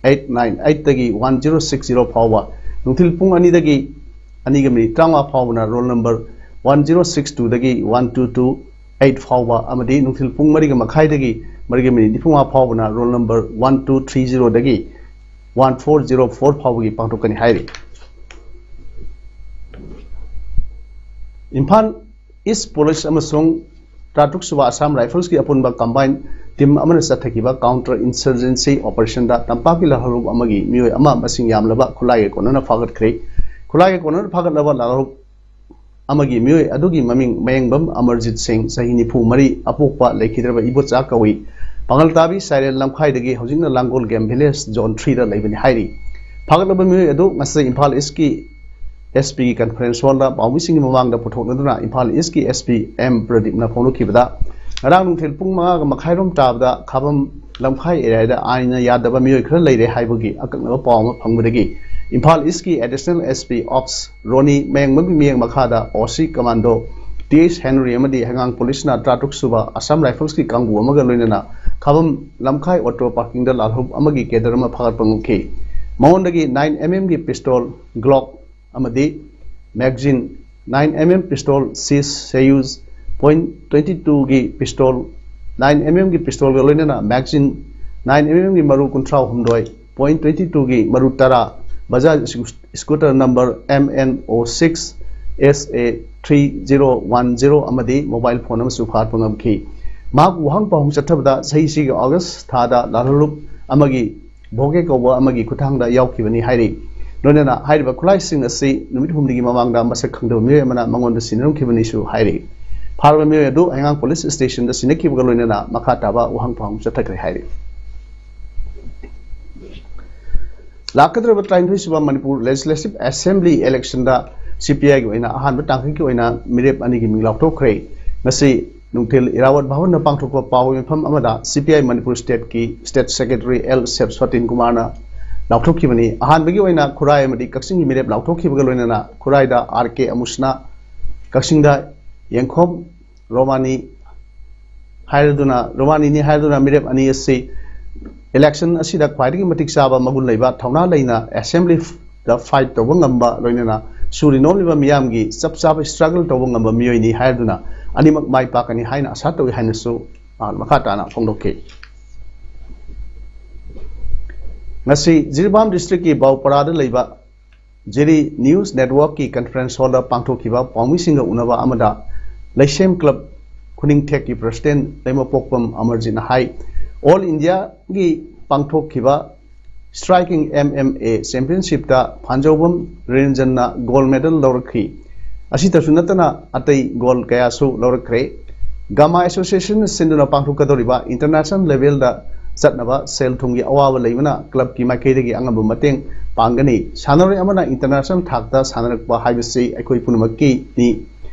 eight nine eightꯗꯒꯤ one zero six zero ꯐꯥꯎꯕ, ꯅꯨꯡꯊꯤꯜ ꯄꯨꯡ ꯑꯅꯤꯗꯒꯤ ꯑꯅꯤꯒ ꯃꯤꯅꯤꯠ ꯇꯔꯥꯃꯉꯥ ꯐꯥꯎꯕꯅ roll number one zero six twoꯗꯒꯤ one two two eight ꯐꯥꯎꯕ ꯑꯃꯗꯤ ꯅꯨꯡꯊꯤꯜ ꯄꯨꯡ ꯃꯔꯤꯒ ꯃꯈꯥꯏꯗꯒꯤ ꯃꯔꯤꯒ ꯃꯤꯅꯤꯠ ꯅꯤꯐꯨꯃꯉꯥ ꯐꯥꯎꯕꯅ roll number one two three zeroꯗꯒꯤ one four zero four ꯐꯥꯎꯕꯒꯤ ꯄꯥꯡꯊꯣꯛꯀꯅꯤ ꯍꯥꯏꯔꯤ꯫ ꯏꯝꯐꯥꯜ East Police ꯑꯃꯁꯨꯡ ꯇꯔꯥꯇꯔꯨꯛ ꯁꯨꯕ Assam Riflesꯀꯤ ꯑꯄꯨꯟꯕ combined team ꯑꯃꯅ ꯆꯠꯊꯈꯤꯕ counter insurgency operationꯗ ꯇꯝꯄꯥꯛꯀꯤ ꯂꯥꯜꯍꯧꯂꯨꯞ ꯑꯃꯒꯤ ꯃꯤꯑꯣꯏ ꯑꯃ ꯃꯁꯤꯡ ꯌꯥꯝꯂꯕ ꯈꯨꯠꯂꯥꯏꯒ ꯀꯣꯟꯅꯅ ꯐꯥꯒꯠꯈ꯭ꯔꯦ꯫ ꯈꯨꯠꯂꯥꯏꯒ ꯀꯣꯟꯅꯅ ꯐꯥꯒꯠꯂꯕ ꯂꯥꯜꯍꯧꯂꯨꯞ ꯑꯃꯒꯤ ꯃꯤꯑꯣꯏ ꯑꯗꯨꯒꯤ ꯃꯃꯤꯡ ꯃꯌꯦꯡꯕꯝ ꯑꯃꯔꯖꯤꯠ ꯁꯤꯡ, ꯆꯍꯤ ꯅꯤꯐꯨ ꯃꯔꯤ, ꯑꯄꯣꯛꯄ ꯂꯩꯈꯤꯗ꯭ꯔꯕ ꯏꯕꯣꯆꯥ ꯀꯧꯏ꯫ ꯄꯥꯉꯜꯇꯥꯕꯤ ꯁꯥꯏꯔꯦꯜ ꯂꯝꯈꯥꯏꯗꯒꯤ ꯍꯧꯖꯤꯛꯅ ꯂꯥꯡꯒꯣꯜ game village zone threeꯗ ꯂꯩꯕꯅꯤ ꯍꯥꯏꯔꯤ꯫ ꯐꯥꯒꯠꯂꯕ ꯃꯤꯑꯣꯏ ꯑꯗꯨ ꯉꯁꯤ ꯏꯝꯐꯥꯜ Eastꯀꯤ S Pꯒꯤ conference hallꯗ ꯄꯥꯎꯃꯤꯁꯤꯡꯒꯤ ꯃꯃꯥꯡꯗ ꯄꯨꯊꯣꯛꯅꯗꯨꯅ ꯏꯝꯐꯥꯜ Eastꯀꯤ S P M ꯄ꯭ꯔꯗꯤꯞꯅ ꯐꯣꯡꯗꯣꯛꯈꯤꯕꯗ, ꯉꯔꯥꯡ ꯅꯨꯡꯊꯤꯜ ꯄꯨꯡ ꯃꯉꯥꯒ ꯃꯈꯥꯏꯔꯣꯝ ꯇꯥꯕꯗ ꯈꯥꯕꯝ ꯂꯝꯈꯥꯏ areaꯗ ꯑꯥꯏꯟꯅ ꯌꯥꯗꯕ ꯃꯤꯑꯣꯏ ꯈꯔ ꯂꯩꯔꯦ ꯍꯥꯏꯕꯒꯤ ꯑꯀꯛꯅꯕ ꯄꯥꯎ ꯑꯃ ꯐꯪꯕꯗꯒꯤ Imphal Eastꯀꯤ Additional S P Ops ꯔꯣꯅꯤ ꯃꯌꯦꯡꯕꯝꯒꯤ ꯃꯤꯠꯌꯦꯡ ꯃꯈꯥꯗ O C commando T H Henry ꯑꯃꯗꯤ ꯍꯩꯉꯥꯡ Policeꯅ ꯇꯔꯥꯇꯔꯨꯛ ꯁꯨꯕ Assam Riflesꯀꯤ ꯀꯥꯡꯕꯨ ꯑꯃꯒ ꯂꯣꯏꯅꯅ ꯈꯥꯕꯝ ꯂꯝꯈꯥꯏ auto parkingꯗ ꯂꯥꯜꯍꯧꯂꯨꯞ ꯑꯃꯒꯤ cadre ꯑꯃ ꯐꯥꯒꯠꯄ ꯉꯝꯈꯤ꯫ ꯃꯉꯣꯟꯗꯒꯤ nine MM ꯒꯤ pistol Glock ꯑꯃꯗꯤ magazine, nine MM pistol Sys Seiyus, point twenty twoꯒꯤ pistol, nine MM ꯒꯤ pistolꯒ ꯂꯣꯏꯅꯅ magazine, nine MM ꯒꯤ ꯃꯔꯨ ꯀꯨꯟꯊ꯭ꯔꯥ ꯍꯨꯝꯗꯣꯏ, point twenty twoꯒꯤ ꯃꯔꯨ ꯇꯔꯥ, Bajaj scooter number M N O six S A three zero one zero ꯑꯃꯗꯤ ꯃꯣꯕꯥꯏꯜ ꯐꯣꯟ ꯑꯃꯁꯨ ꯐꯥꯒꯠꯄ ꯉꯝꯈꯤ꯫ ꯃꯍꯥꯛ ꯋꯥꯍꯪ ꯄꯥꯎꯍꯪ ꯆꯠꯊꯕꯗ ꯆꯍꯤꯁꯤꯒꯤ ꯑꯣꯒꯁ ꯊꯥꯗ ꯂꯥꯜꯍꯧꯂꯨꯞ ꯑꯃꯒꯤ ꯚꯣꯒꯦ ꯀꯧꯕ ꯑꯃꯒꯤ ꯈꯨꯠꯊꯥꯡꯗ ꯌꯥꯎꯈꯤꯕꯅꯤ ꯍꯥꯏꯔꯤ꯫ ꯂꯣꯏꯅꯅ ꯍꯥꯏꯔꯤꯕ ꯈꯨꯠꯂꯥꯏꯁꯤꯡ ꯑꯁꯤ ꯅꯨꯃꯤꯠ ꯍꯨꯝꯅꯤꯒꯤ ꯃꯃꯥꯡꯗ ꯃꯁꯛ ꯈꯪꯗꯕ ꯃꯤꯑꯣꯏ ꯑꯃꯅ ꯃꯉꯣꯟꯗ ꯁꯤꯟꯅꯔꯝꯈꯤꯕꯅꯤꯁꯨ ꯍꯥꯏꯔꯤ꯫ ꯐꯥꯔꯕ ꯃꯤꯑꯣꯏ ꯑꯗꯨ ꯍꯩꯉꯥꯡ ꯄꯨꯂꯤꯁ ꯁ꯭ꯇꯦꯁꯟꯗ ꯁꯤꯟꯅꯈꯤꯕꯒ ꯂꯣꯏꯅꯅ ꯃꯈꯥ ꯇꯥꯕ ꯋꯥꯍꯪ ꯄꯥꯎꯍꯪ ꯆꯠꯊꯈ꯭ꯔꯦ ꯍꯥꯏꯔꯤ꯫ ꯂꯥꯛꯀꯗꯧꯔꯤꯕ ꯇꯔꯥꯅꯤꯊꯣꯏꯁꯨꯕ ꯃꯅꯤꯄꯨꯔ ꯂꯦꯖꯤꯁꯂꯦꯇꯤꯚ ꯑꯦꯁꯦꯝꯕ꯭ꯂꯤ ꯏꯂꯦꯛꯁꯟꯗ C P I ꯒꯤ ꯑꯣꯏꯅ ꯑꯍꯥꯟꯕ ꯇꯥꯡꯀꯛꯀꯤ ꯑꯣꯏꯅ ꯃꯤꯔꯦꯞ ꯑꯅꯤꯒꯤ ꯃꯤꯡ ꯂꯥꯎꯊꯣꯛꯈ꯭ꯔꯦ꯫ ꯉꯁꯤ ꯅꯨꯡꯊꯤꯜ ꯏꯔꯥꯋꯠ ꯚꯕꯟꯗ ꯄꯥꯡꯊꯣꯛꯄ ꯄꯥꯎ ꯃꯤꯐꯝ ꯑꯃꯗ C P I ꯃꯅꯤꯄꯨꯔ ꯁ꯭ꯇꯦꯠꯀꯤ ꯁ꯭ꯇꯦꯠ ꯁꯦꯀ꯭ꯔꯦꯇꯔꯤ ꯑꯦꯜ ꯁꯦꯕ ꯁꯇꯤꯟ ꯀꯨꯃꯥꯔꯅ ꯂꯥꯎꯊꯣꯛꯈꯤꯕꯅꯤ꯫ ꯑꯍꯥꯟꯕꯒꯤ ꯑꯣꯏꯅ ꯈꯨꯔꯥꯏ ꯑꯃꯗꯤ ꯀꯛꯆꯤꯡꯒꯤ ꯃꯤꯔꯦꯞ ꯂꯥꯎꯊꯣꯛꯈꯤꯕꯒ ꯂꯣꯏꯅꯅ ꯈꯨꯔꯥꯏꯗ R K ꯑꯃꯨꯁꯅꯥ, ꯀꯛꯆꯤꯡꯗ ꯌꯦꯡꯈꯣꯝ ꯔꯣꯃꯥꯅꯤ ꯍꯥꯏꯔꯗꯨꯅ, ꯔꯣꯃꯥꯅꯤꯅꯤ ꯍꯥꯏꯔꯗꯨꯅ ꯃꯤꯔꯦꯞ ꯑꯅꯤ ꯑꯁꯤ ꯏꯂꯦꯛꯁꯟ ꯑꯁꯤꯗ ꯈ꯭ꯋꯥꯏꯗꯒꯤ ꯃꯇꯤꯛ ꯆꯥꯕ, ꯃꯒꯨꯟ ꯂꯩꯕ, ꯊꯧꯅꯥ ꯂꯩꯅ ꯑꯦꯁꯦꯝꯕ꯭ꯂꯤꯗ ꯐꯥꯏꯠ ꯇꯧꯕ ꯉꯝꯕ, ꯂꯣꯏꯅꯅ ꯁꯨꯔꯤ ꯅꯣꯝꯂꯤꯕ ꯃꯤꯌꯥꯝꯒꯤ ꯆꯞ ꯆꯥꯕ ꯁ꯭ꯇ꯭ꯔꯒꯜ ꯇꯧꯕ ꯉꯝꯕ ꯃꯤꯑꯣꯏꯅꯤ ꯍꯥꯏꯗꯨꯅ ꯑꯅꯤꯃꯛ ꯃꯥꯏ ꯄꯥꯛꯀꯅꯤ ꯍꯥꯏꯅ ꯑꯁꯥ ꯇꯧꯏ ꯍꯥꯏꯅꯁꯨ ꯃꯍꯥꯛꯅ ꯃꯈꯥ ꯇꯥꯅ ꯐꯣꯡꯗꯣꯛꯈꯤ꯫ ꯉꯁꯤ ꯖꯤꯔꯤꯕꯥꯝ ꯗꯤꯁꯇ꯭ꯔꯤꯛꯀꯤ ꯕꯥꯎꯄꯔꯥꯗ ꯂꯩꯕ ꯖꯤꯔꯤ ꯅ꯭ꯌꯨꯁ ꯅꯦꯠꯋꯥꯔꯛꯀꯤ ꯀꯟꯐꯔꯦꯟꯁ ꯍꯣꯜꯗ ꯄꯥꯡꯊꯣꯛꯈꯤꯕ ꯄꯥꯎꯃꯤꯁꯤꯡꯒ ꯎꯅꯕ ꯑꯃꯗ ꯂꯩꯁꯦꯝ ꯀ꯭ꯂꯕ ꯈꯨꯅꯤꯡꯊꯦꯛꯀꯤ ꯄ꯭ꯔꯁꯤꯗꯦꯟ ꯂꯩꯃꯄꯣꯛꯄꯝ ꯑꯃꯔꯖꯤꯠꯅ ꯍꯥꯏ, ꯑꯣꯜ ꯏꯟꯗꯤꯌꯥꯒꯤ ꯄꯥꯡꯊꯣꯛꯈꯤꯕ ꯁ꯭ꯇ꯭ꯔꯥꯏꯀꯤꯡ M M A ꯆꯦꯝꯄꯤꯌꯟꯁꯤꯞꯇ ꯐꯥꯟꯖꯧꯕꯝ ꯅꯤꯔꯟꯖꯟꯅ ꯒꯣꯜ ꯃꯦꯗꯜ ꯂꯧꯔꯛꯈꯤ꯫ ꯑꯁꯤꯇꯁꯨ ꯅꯠꯇꯅ ꯑꯇꯩ ꯒꯣꯜ ꯀꯌꯥꯁꯨ ꯂꯧꯔꯛꯈ꯭ꯔꯦ꯫ ꯒꯥꯃꯥ ꯑꯦꯁꯣꯁꯤꯌꯦꯁꯟꯅ ꯁꯤꯟꯗꯨꯅ ꯄꯥꯡꯊꯣꯛꯀꯗꯧꯔꯤꯕ ꯏꯟꯇꯔꯅꯦꯁꯅꯦꯜ ꯂꯦꯚꯦꯜꯗ ꯆꯠꯅꯕ ꯁꯦꯜ ꯊꯨꯝꯒꯤ ꯑꯋꯥꯕ ꯂꯩꯕꯅ ꯀ꯭ꯂꯕꯀꯤ ꯃꯥꯏꯀꯩꯗꯒꯤ ꯑꯉꯝꯕ ꯃꯇꯦꯡ ꯄꯥꯡꯒꯅꯤ꯫ ꯁꯥꯟꯅꯔꯣꯏ ꯑꯃꯅ ꯏꯟꯇꯔꯅꯦꯁꯅꯦꯜ ꯊꯥꯛꯇ ꯁꯥꯟꯅꯔꯛꯄ ꯍꯥꯏꯕꯁꯤ ꯑꯩꯈꯣꯏ ꯄꯨꯝꯅꯃꯛꯀꯤꯅꯤ꯫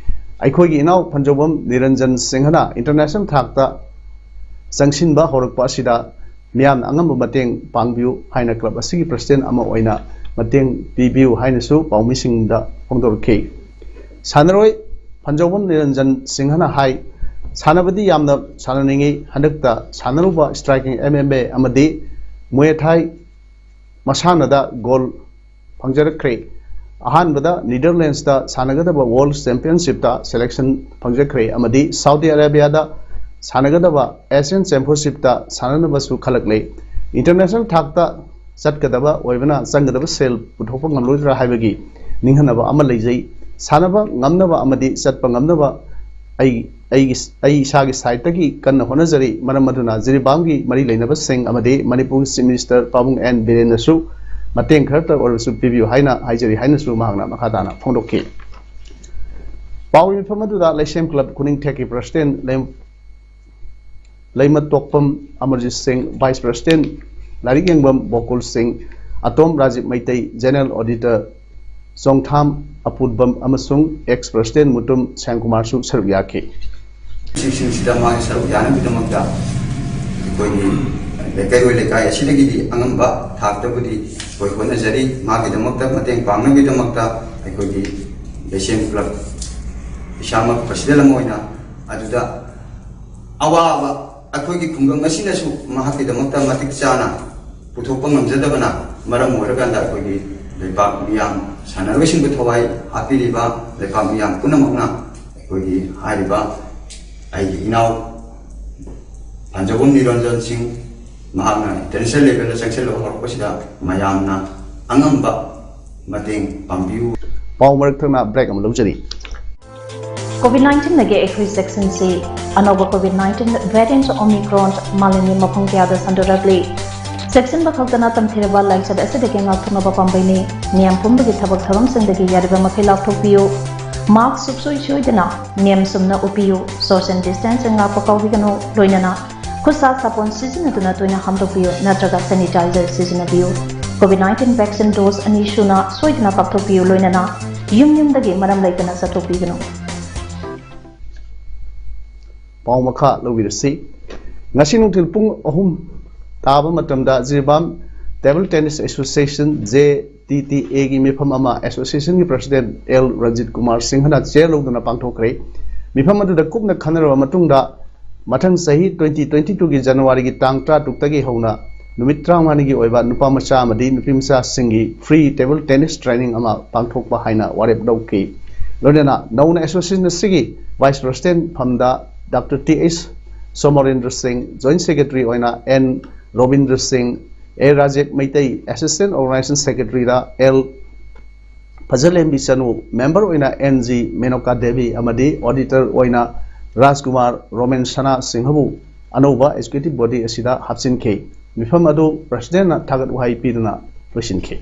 ꯑꯩꯈꯣꯏꯒꯤ ꯏꯅꯥꯎ ꯐꯟꯖꯧꯕꯝ ꯅꯤꯔꯟꯖꯟ ꯁꯤꯡꯍꯅ ꯏꯟꯇꯔꯅꯦꯁꯅꯦꯜ ꯊꯥꯛꯇ ꯆꯪꯁꯤꯟꯕ ꯍꯧꯔꯛꯄ ꯑꯁꯤꯗ ꯃꯤꯌꯥꯝꯅ ꯑꯉꯝꯕ ꯃꯇꯦꯡ ꯄꯥꯡꯕꯤꯌꯨ ꯍꯥꯏꯅ ꯀ꯭ꯂꯕ ꯑꯁꯤꯒꯤ ꯄ꯭ꯔꯁꯤꯗꯦꯟ ꯑꯃ ꯑꯣꯏꯅ ꯃꯇꯦꯡ ꯄꯤꯕꯤꯌꯨ ꯍꯥꯏꯅꯁꯨ ꯄꯥꯎꯃꯤꯁꯤꯡꯗ ꯐꯣꯡꯗꯣꯔꯛꯈꯤ꯫ ꯁꯥꯟꯅꯔꯣꯏ ꯐꯟꯖꯧꯕꯝ ꯅꯤꯔꯟꯖꯟ ꯁꯤꯡꯍꯅ ꯍꯥꯏ, ꯁꯥꯟꯅꯕꯗꯤ ꯌꯥꯝꯅ ꯁꯥꯟꯅꯅꯤꯡꯏ꯫ ꯍꯟꯗꯛꯇ ꯁꯥꯟꯅꯔꯨꯕ ꯁ꯭ꯇ꯭ꯔꯥꯏꯀꯤꯡ M M A ꯑꯃꯗꯤ ꯃꯨꯌꯦ ꯊꯥꯏ ꯃꯁꯥꯟꯅꯗ ꯒꯣꯜ ꯐꯪꯖꯔꯛꯈ꯭ꯔꯦ꯫ ꯑꯍꯥꯟꯕꯗ ꯅꯤꯗꯔꯂꯦꯟꯁꯇ ꯁꯥꯟꯅꯒꯗꯕ ꯋꯥꯔꯜ ꯆꯦꯝꯄꯤꯌꯟꯁꯤꯞꯇ ꯁꯦꯂꯦꯛꯁꯟ ꯐꯪꯖꯈ꯭ꯔꯦ ꯑꯃꯗꯤ ꯁꯥꯎꯗꯤ ꯑꯔꯦꯕꯤꯌꯥꯗ ꯁꯥꯟꯅꯒꯗꯕ ꯑꯦꯁꯤꯌꯥꯟ ꯆꯦꯝꯄꯤꯌꯟꯁꯤꯞꯇ ꯁꯥꯟꯅꯅꯕꯁꯨ ꯈꯜꯂꯛꯂꯦ꯫ ꯏꯟꯇꯔꯅꯦꯁꯅꯦꯜ ꯊꯥꯛꯇ ꯆꯠꯀꯗꯕ ꯑꯣꯏꯕꯅ ꯆꯪꯒꯗꯕ ꯁꯦꯜ ꯄꯨꯊꯣꯛꯄ ꯉꯝꯂꯣꯏꯗ꯭ꯔꯥ ꯍꯥꯏꯕꯒꯤ ꯅꯤꯡꯍꯟꯅꯕ ꯑꯃ ꯂꯩꯖꯩ꯫ ꯁꯥꯟꯅꯕ ꯉꯝꯅꯕ ꯑꯃꯗꯤ ꯆꯠꯄ ꯉꯝꯅꯕ ꯑꯩ ꯑꯩꯒꯤ ꯑꯩ ꯏꯁꯥꯒꯤ ꯁꯥꯏꯠꯇꯒꯤ ꯀꯟꯅ ꯍꯣꯠꯅꯖꯔꯤ꯫ ꯃꯔꯝ ꯑꯗꯨꯅ ꯖꯤꯔꯤꯕꯥꯝꯒꯤ ꯃꯔꯤ ꯂꯩꯅꯕꯁꯤꯡ ꯑꯃꯗꯤ ꯃꯅꯤꯄꯨꯔꯒꯤ ꯆꯤꯐ ꯃꯤꯅꯤꯁꯇꯔ ꯄꯥꯕꯨꯡ ꯑꯦꯟ ꯕꯤꯔꯦꯟꯅꯁꯨ ꯃꯇꯦꯡ ꯈꯔꯇ ꯑꯣꯏꯔꯕꯁꯨ ꯄꯤꯕꯤꯌꯨ ꯍꯥꯏꯅ ꯍꯥꯏꯖꯔꯤ ꯍꯥꯏꯅꯁꯨ ꯃꯍꯥꯛꯅ ꯃꯈꯥ ꯇꯥꯅ ꯐꯣꯡꯗꯣꯛꯈꯤ꯫ ꯄꯥꯎ ꯃꯤꯐꯝ ꯑꯗꯨꯗ ꯂꯩꯁꯦꯝ ꯀ꯭ꯂꯕ ꯈꯨꯅꯤꯡꯊꯦꯛꯀꯤ ꯄ꯭ꯔꯁꯤꯗꯦꯟ ꯂꯩ- ꯂꯩꯃꯇꯣꯛꯄꯝ ꯑꯃꯔꯖꯤꯠ ꯁꯤꯡ, ꯚꯥꯏꯁ ꯄ꯭ꯔꯁꯤꯗꯦꯟ ꯂꯥꯏꯔꯤꯛ ꯌꯦꯡꯕꯝ ꯕꯣꯀꯨꯜ ꯁꯤꯡ, ꯑꯇꯣꯝ ꯔꯥꯖꯤꯕ ꯃꯩꯇꯩ, ꯖꯦꯅꯔꯦꯜ ꯑꯣꯗꯤꯇꯔ ꯆꯣꯡꯊꯥꯝ ꯑꯄꯨꯠꯕꯝ ꯑꯃꯁꯨꯡ ꯑꯦꯛꯁ ꯄ꯭ꯔꯁꯤꯗꯦꯟ ꯃꯨꯇꯨꯝ ꯁ꯭ꯌꯥꯝꯀꯨꯃꯥꯔꯁꯨ ꯁꯔꯨꯛ ꯌꯥꯈꯤ꯫ ꯁꯤꯡꯁꯤꯗ ꯃꯥꯒꯤ ꯁꯔꯨꯛ ꯌꯥꯅꯕꯒꯤꯗꯃꯛꯇ ꯑꯩꯈꯣꯏꯒꯤ ꯂꯩꯀꯥꯏꯔꯣꯏ ꯂꯩꯀꯥꯏ ꯑꯁꯤꯗꯒꯤꯗꯤ ꯑꯉꯝꯕ ꯊꯥꯛꯇꯕꯨꯗꯤ ꯑꯩꯈꯣꯏ ꯍꯣꯠꯅꯖꯔꯤ꯫ ꯃꯥꯒꯤꯗꯃꯛꯇ ꯃꯇꯦꯡ ꯄꯥꯡꯅꯕꯒꯤꯗꯃꯛꯇ ꯑꯩꯈꯣꯏꯒꯤ ꯂꯩꯁꯦꯝ ꯀ꯭ꯂꯕ ꯏꯁꯥꯃꯛ ꯄ꯭ꯔꯁꯤꯗꯦꯟ ꯑꯃ ꯑꯣꯏꯅ ꯑꯗꯨꯗ ꯑꯋꯥꯕ ꯑꯩꯈꯣꯏꯒꯤ ꯈꯨꯡꯒꯪ ꯑꯁꯤꯅꯁꯨ ꯃꯍꯥꯛꯀꯤꯗꯃꯛꯇ ꯃꯇꯤꯛ ꯆꯥꯅ ꯄꯨꯊꯣꯛꯄ ꯉꯝꯖꯗꯕꯅ ꯃꯔꯝ ꯑꯣꯏꯔꯀꯥꯟꯗ ꯑꯩꯈꯣꯏꯒꯤ ꯂꯩꯄꯥꯛ ꯃꯤꯌꯥꯝ ꯁꯥꯟꯅꯔꯣꯏꯁꯤꯡꯕꯨ ꯊꯋꯥꯏ ꯍꯥꯞꯄꯤꯔꯤꯕ ꯂꯩꯄꯥꯛ ꯃꯤꯌꯥꯝ ꯄꯨꯝꯅꯃꯛꯅ ꯑꯩꯈꯣꯏꯒꯤ ꯍꯥꯏꯔꯤꯕ ꯑꯩꯒꯤ ꯏꯅꯥꯎ ꯄꯥꯟꯖꯧꯕꯝ ꯅꯤꯔꯟꯖꯟ ꯁꯤꯡ ꯃꯍꯥꯛꯅ ꯏꯟꯇꯔꯅꯦꯁꯅꯦꯜ ꯂꯦꯚꯦꯜꯗ ꯆꯪꯁꯤꯜꯂꯕ ꯍꯧꯔꯛꯄꯁꯤꯗ ꯃꯌꯥꯝꯅ ꯑꯉꯝꯕ ꯃꯇꯦꯡ ꯄꯥꯡꯕꯤꯌꯨ꯫ ꯄꯥꯎ ꯃꯔꯛ ꯊꯠꯅ ꯕ꯭ꯔꯦꯛ ꯑꯃ ꯂꯧꯖꯔꯤ꯫ ꯀꯣꯚꯤꯗ ꯅꯥꯏꯟꯇꯤꯟꯗꯒꯤ ꯑꯩꯈꯣꯏ ꯆꯦꯛꯁꯤꯟꯁꯤ꯫ ꯑꯅꯧꯕ ꯀꯣꯚꯤꯗ ꯅꯥꯏꯟꯇꯤꯟ ꯚꯦꯔꯤꯌꯦꯟꯠ ꯑꯣꯃꯤꯀ꯭ꯔꯣꯟ ꯃꯥꯂꯦꯝꯒꯤ ꯃꯐꯝ ꯀꯌꯥꯗ ꯁꯟꯗꯣꯔꯛꯂꯤ꯫ ꯆꯦꯛꯁꯤꯟꯕ ꯈꯛꯇꯅ ꯇꯝꯊꯤꯔꯕ ꯂꯥꯏꯆꯠ ꯑꯁꯤꯗꯒꯤ ꯉꯥꯛꯊꯣꯛꯅꯕ ꯄꯥꯝꯕꯩꯅꯤ꯫ ꯃꯤꯌꯥꯝ ꯄꯨꯝꯕꯒꯤ ꯊꯕꯛ ꯊꯧꯔꯝꯁꯤꯡꯗꯒꯤ ꯌꯥꯔꯤꯕ ꯃꯈꯩ ꯂꯥꯞꯊꯣꯛꯄꯤꯌꯨ꯫ ꯃꯥꯁ꯭ꯛ ꯁꯨꯡꯁꯣꯏ ꯁꯣꯏꯗꯅ ꯅꯤꯌꯝ ꯆꯨꯝꯅ ꯎꯞꯄꯤꯌꯨ꯫ Social distancing ꯉꯥꯛꯄ ꯀꯥꯎꯕꯤꯒꯅꯨ꯫ ꯂꯣꯏꯅꯅ ꯈꯨꯠꯁꯥ ꯁꯥꯄꯣꯟ ꯁꯤꯖꯤꯟꯅꯗꯨꯅ ꯇꯣꯏꯅ ꯍꯥꯝꯗꯣꯛꯄꯤꯌꯨ ꯅꯠꯇ꯭ꯔꯒ ꯁꯦꯅꯤꯇꯥꯏꯖꯔ ꯁꯤꯖꯤꯟꯅꯕꯤꯌꯨ꯫ ꯀꯣꯚꯤꯗ ꯅꯥꯏꯟꯇꯤꯟ ꯚꯦꯛꯁꯤꯟ ꯗꯣꯁ ꯑꯅꯤ ꯁꯨꯅ ꯁꯣꯏꯗꯅ ꯀꯥꯞꯊꯣꯛꯄꯤꯌꯨ꯫ ꯂꯣꯏꯅꯅ ꯌꯨꯝ ꯌꯨꯝꯗꯒꯤ ꯃꯔꯝ ꯂꯩꯇꯅ ꯆꯠꯊꯣꯛꯄꯤꯒꯅꯨ꯫ ꯄꯥꯎ ꯃꯈꯥ ꯂꯧꯕꯤꯔꯁꯤ꯫ ꯉꯁꯤ ꯅꯨꯡꯊꯤꯜ ꯄꯨꯡ ꯑꯍꯨꯝ ꯇꯥꯕ ꯃꯇꯝꯗ Jiribam table tennis association, J T T ꯑꯦꯒꯤ ꯃꯤꯐꯝ ꯑꯃ ꯑꯦꯁꯣꯁꯤꯌꯦꯁꯟꯒꯤ ꯄ꯭ꯔꯁꯤꯗꯦꯟꯠ ꯑꯦꯜ ꯔꯟꯖꯤꯠ ꯀꯨꯃꯥꯔ ꯁꯤꯡꯍꯅ ꯆꯦꯌꯔ ꯂꯧꯗꯨꯅ ꯄꯥꯡꯊꯣꯛꯈ꯭ꯔꯦ꯫ ꯃꯤꯐꯝ ꯑꯗꯨꯗ ꯀꯨꯞꯅ ꯈꯟꯅꯔꯕ ꯃꯇꯨꯡꯗ ꯃꯊꯪ ꯆꯍꯤ ꯇ꯭ꯋꯦꯟꯇꯤ ꯇ꯭ꯋꯦꯟꯇꯤ ꯇꯨꯒꯤ ꯖꯅꯋꯥꯔꯤꯒꯤ ꯇꯥꯡ ꯇꯔꯥꯇꯔꯨꯛꯇꯒꯤ ꯍꯧꯅ ꯅꯨꯃꯤꯠ ꯇꯔꯥꯃꯉꯥꯅꯤꯒꯤ ꯑꯣꯏꯕ ꯅꯨꯄꯥ ꯃꯆꯥ ꯑꯃꯗꯤ ꯅꯨꯄꯤ ꯃꯆꯥꯁꯤꯡꯒꯤ ꯐ꯭ꯔꯤ ꯇꯦꯕꯜ ꯇꯦꯅꯤꯁ ꯇ꯭ꯔꯦꯅꯤꯡ ꯑꯃ ꯄꯥꯡꯊꯣꯛꯄ ꯍꯥꯏꯅ ꯋꯥꯔꯦꯞ ꯂꯧꯈꯤ꯫ ꯂꯣꯏꯅꯅ ꯅꯧꯅ ꯑꯦꯁꯣꯁꯤꯌꯦꯁꯟ ꯑꯁꯤꯒꯤ ꯚꯥꯏꯁ ꯄ꯭ꯔꯁꯤꯗꯦꯟꯠ ꯐꯝꯗ doctor T H Somorendra Singh, joint secretary ꯑꯣꯏꯅ ꯑꯦꯟ ꯔꯣꯕꯤꯟꯗ꯭ꯔ ꯁꯤꯡ, ꯑꯦ ꯔꯥꯖꯦꯛ ꯃꯩꯇꯩ, Assistant Organization Secretary ꯗ ꯑꯦꯜ ꯐꯖꯂꯦꯝꯕꯤ ꯆꯅꯨ, member ꯑꯣꯏꯅ ꯑꯦꯟ ꯖꯤ ꯃꯦꯅꯣꯀꯥ ꯗꯦꯕꯤ ꯑꯃꯗꯤ auditor ꯑꯣꯏꯅ ꯔꯥꯖꯀꯨꯃꯥꯔ ꯔꯣꯃꯦꯟ ꯁꯅꯥ ꯁꯤꯡꯍꯕꯨ ꯑꯅꯧꯕ executive body ꯑꯁꯤꯗ ꯍꯥꯞꯆꯤꯟꯈꯤ꯫ ꯃꯤꯐꯝ ꯑꯗꯨ president ꯅ ꯊꯥꯒꯠ ꯋꯥꯍꯩ ꯄꯤꯗꯨꯅ ꯂꯣꯏꯁꯤꯟꯈꯤ꯫